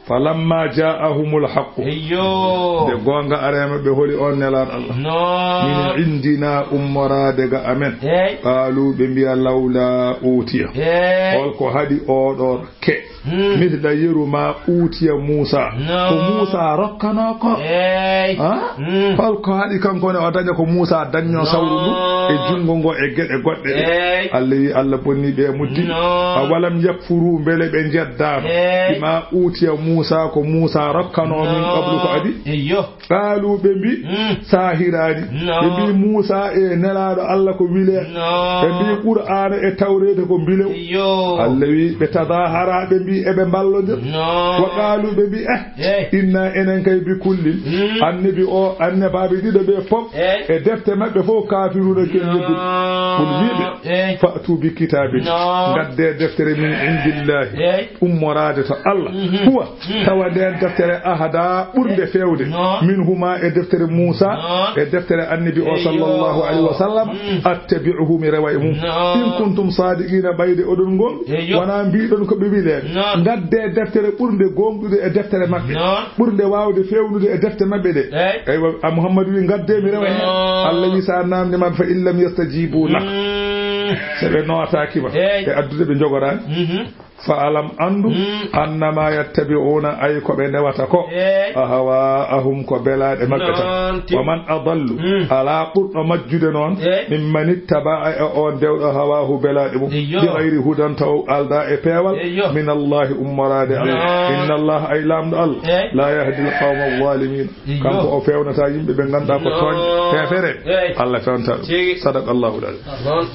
Falamma ja'ahumul haqqu. Eyyo. Nde goonga areema ɓe holi on nelaaɗo Allah. Noon. Min indina, ummoraade ga amen. Eey. Qaalu, ɓe mbiya, lawla utiya. Eey. Holko haɗi oɗo ke. Hmm. Misla yeru ma utiya Muusa. Noon. Ko Muusa rokkano ko. Eey. Ha? Hmm. Holko haɗi kanko ne o daña ko Muusa dañno sawru ndu e junngo ngo e geɗe goɗɗe ɗe. Eey. Allah wi Allah bonni ɓe muddi. Noon. Awalam yakfuru, mbele ɓe njeddaano. Eey. Bima utiya Muusa, ko Muusa rokkano min qablu ko adi. Eyyo. Qaalu, ɓe mbi, hmm, saahiraani. Noon. Ɓe mbi Muusa e nelaaɗo Allah ko wile. Noon. Ɓe mbi Qur'aana e Tawreeta ko mbilew. Eyyo. Allah wi ɓe tadahara, ɓe mbi eɓe mballondir. Noon. Wa qaalu, ɓe mbi, eh, Eey. Inna enen kay bi kullin, hmm, annabi o, annabaaɓe ɗiɗo ɓe fof, eey, e defte maɓɓe fof kafiruna ken yeddude. Noon. Qul wiɓe, eey, fa'tu bi kitabin, noon, ngadde deftere min indillahi, eey, ummoraade to Allah. Mhm. Huwa, hmm, tawa nden deftere ahada ɓurnde, eey, fewde, noon, minhuma e deftere Muusa, noon, e deftere annabi o, eyyo, sallallahu alayhi wa sallam, hmm, attabi'uhu, mi rewa e mum. Noon. In kuntum sadiqina, ɓayde oɗon ngonɗi. Eyyo. Wona mbiɗon ko ɓe wileɓe. Noon. Ngadde deftere ɓurnde gonɗude e deftere maɓɓe. Noon. Ɓurnde wawde fewnude e defte maɓɓe ɗe. Eey. Eywa, a Muhammadu wi, ngadde mi rewa heen. Noon. Allah wi, sa namdi maɓɓe, fa in lam yastajibu lak. Mm. So ɓe nootaaki ma, eey, e addude ɓe jogoraani. Mhm. Fa alam, anndu, mm, annama yattabi'una, ay ko ɓe ndewata ko, eey, ahwa'ahum, ko belaaɗe maɓɓe tan. Noon tigi. Wa man adallu, mm, alaa ɓurɗo majjude noon, eey, mimman ittaba'a, e on dewɗo hawaahu, belaaɗe mum, eyyo, bi gayri hudan, taw aldaa e peewal, eyyo, min Allahi, ummoraade Allah. Noon. Inna Allaha, ay Laamɗo Allah, eey, la yahdi al qawma al zalimin. Eyyo. Kanko o fewnata yimɓe ɓe ngannduɗaa ko tooñɓe, noon, heefereɓe. Eey. Allah fewnata ɗum. Tigi. Sadaqa Allahu al azim. Noon.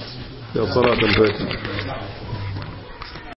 Yo salaatul fatiha.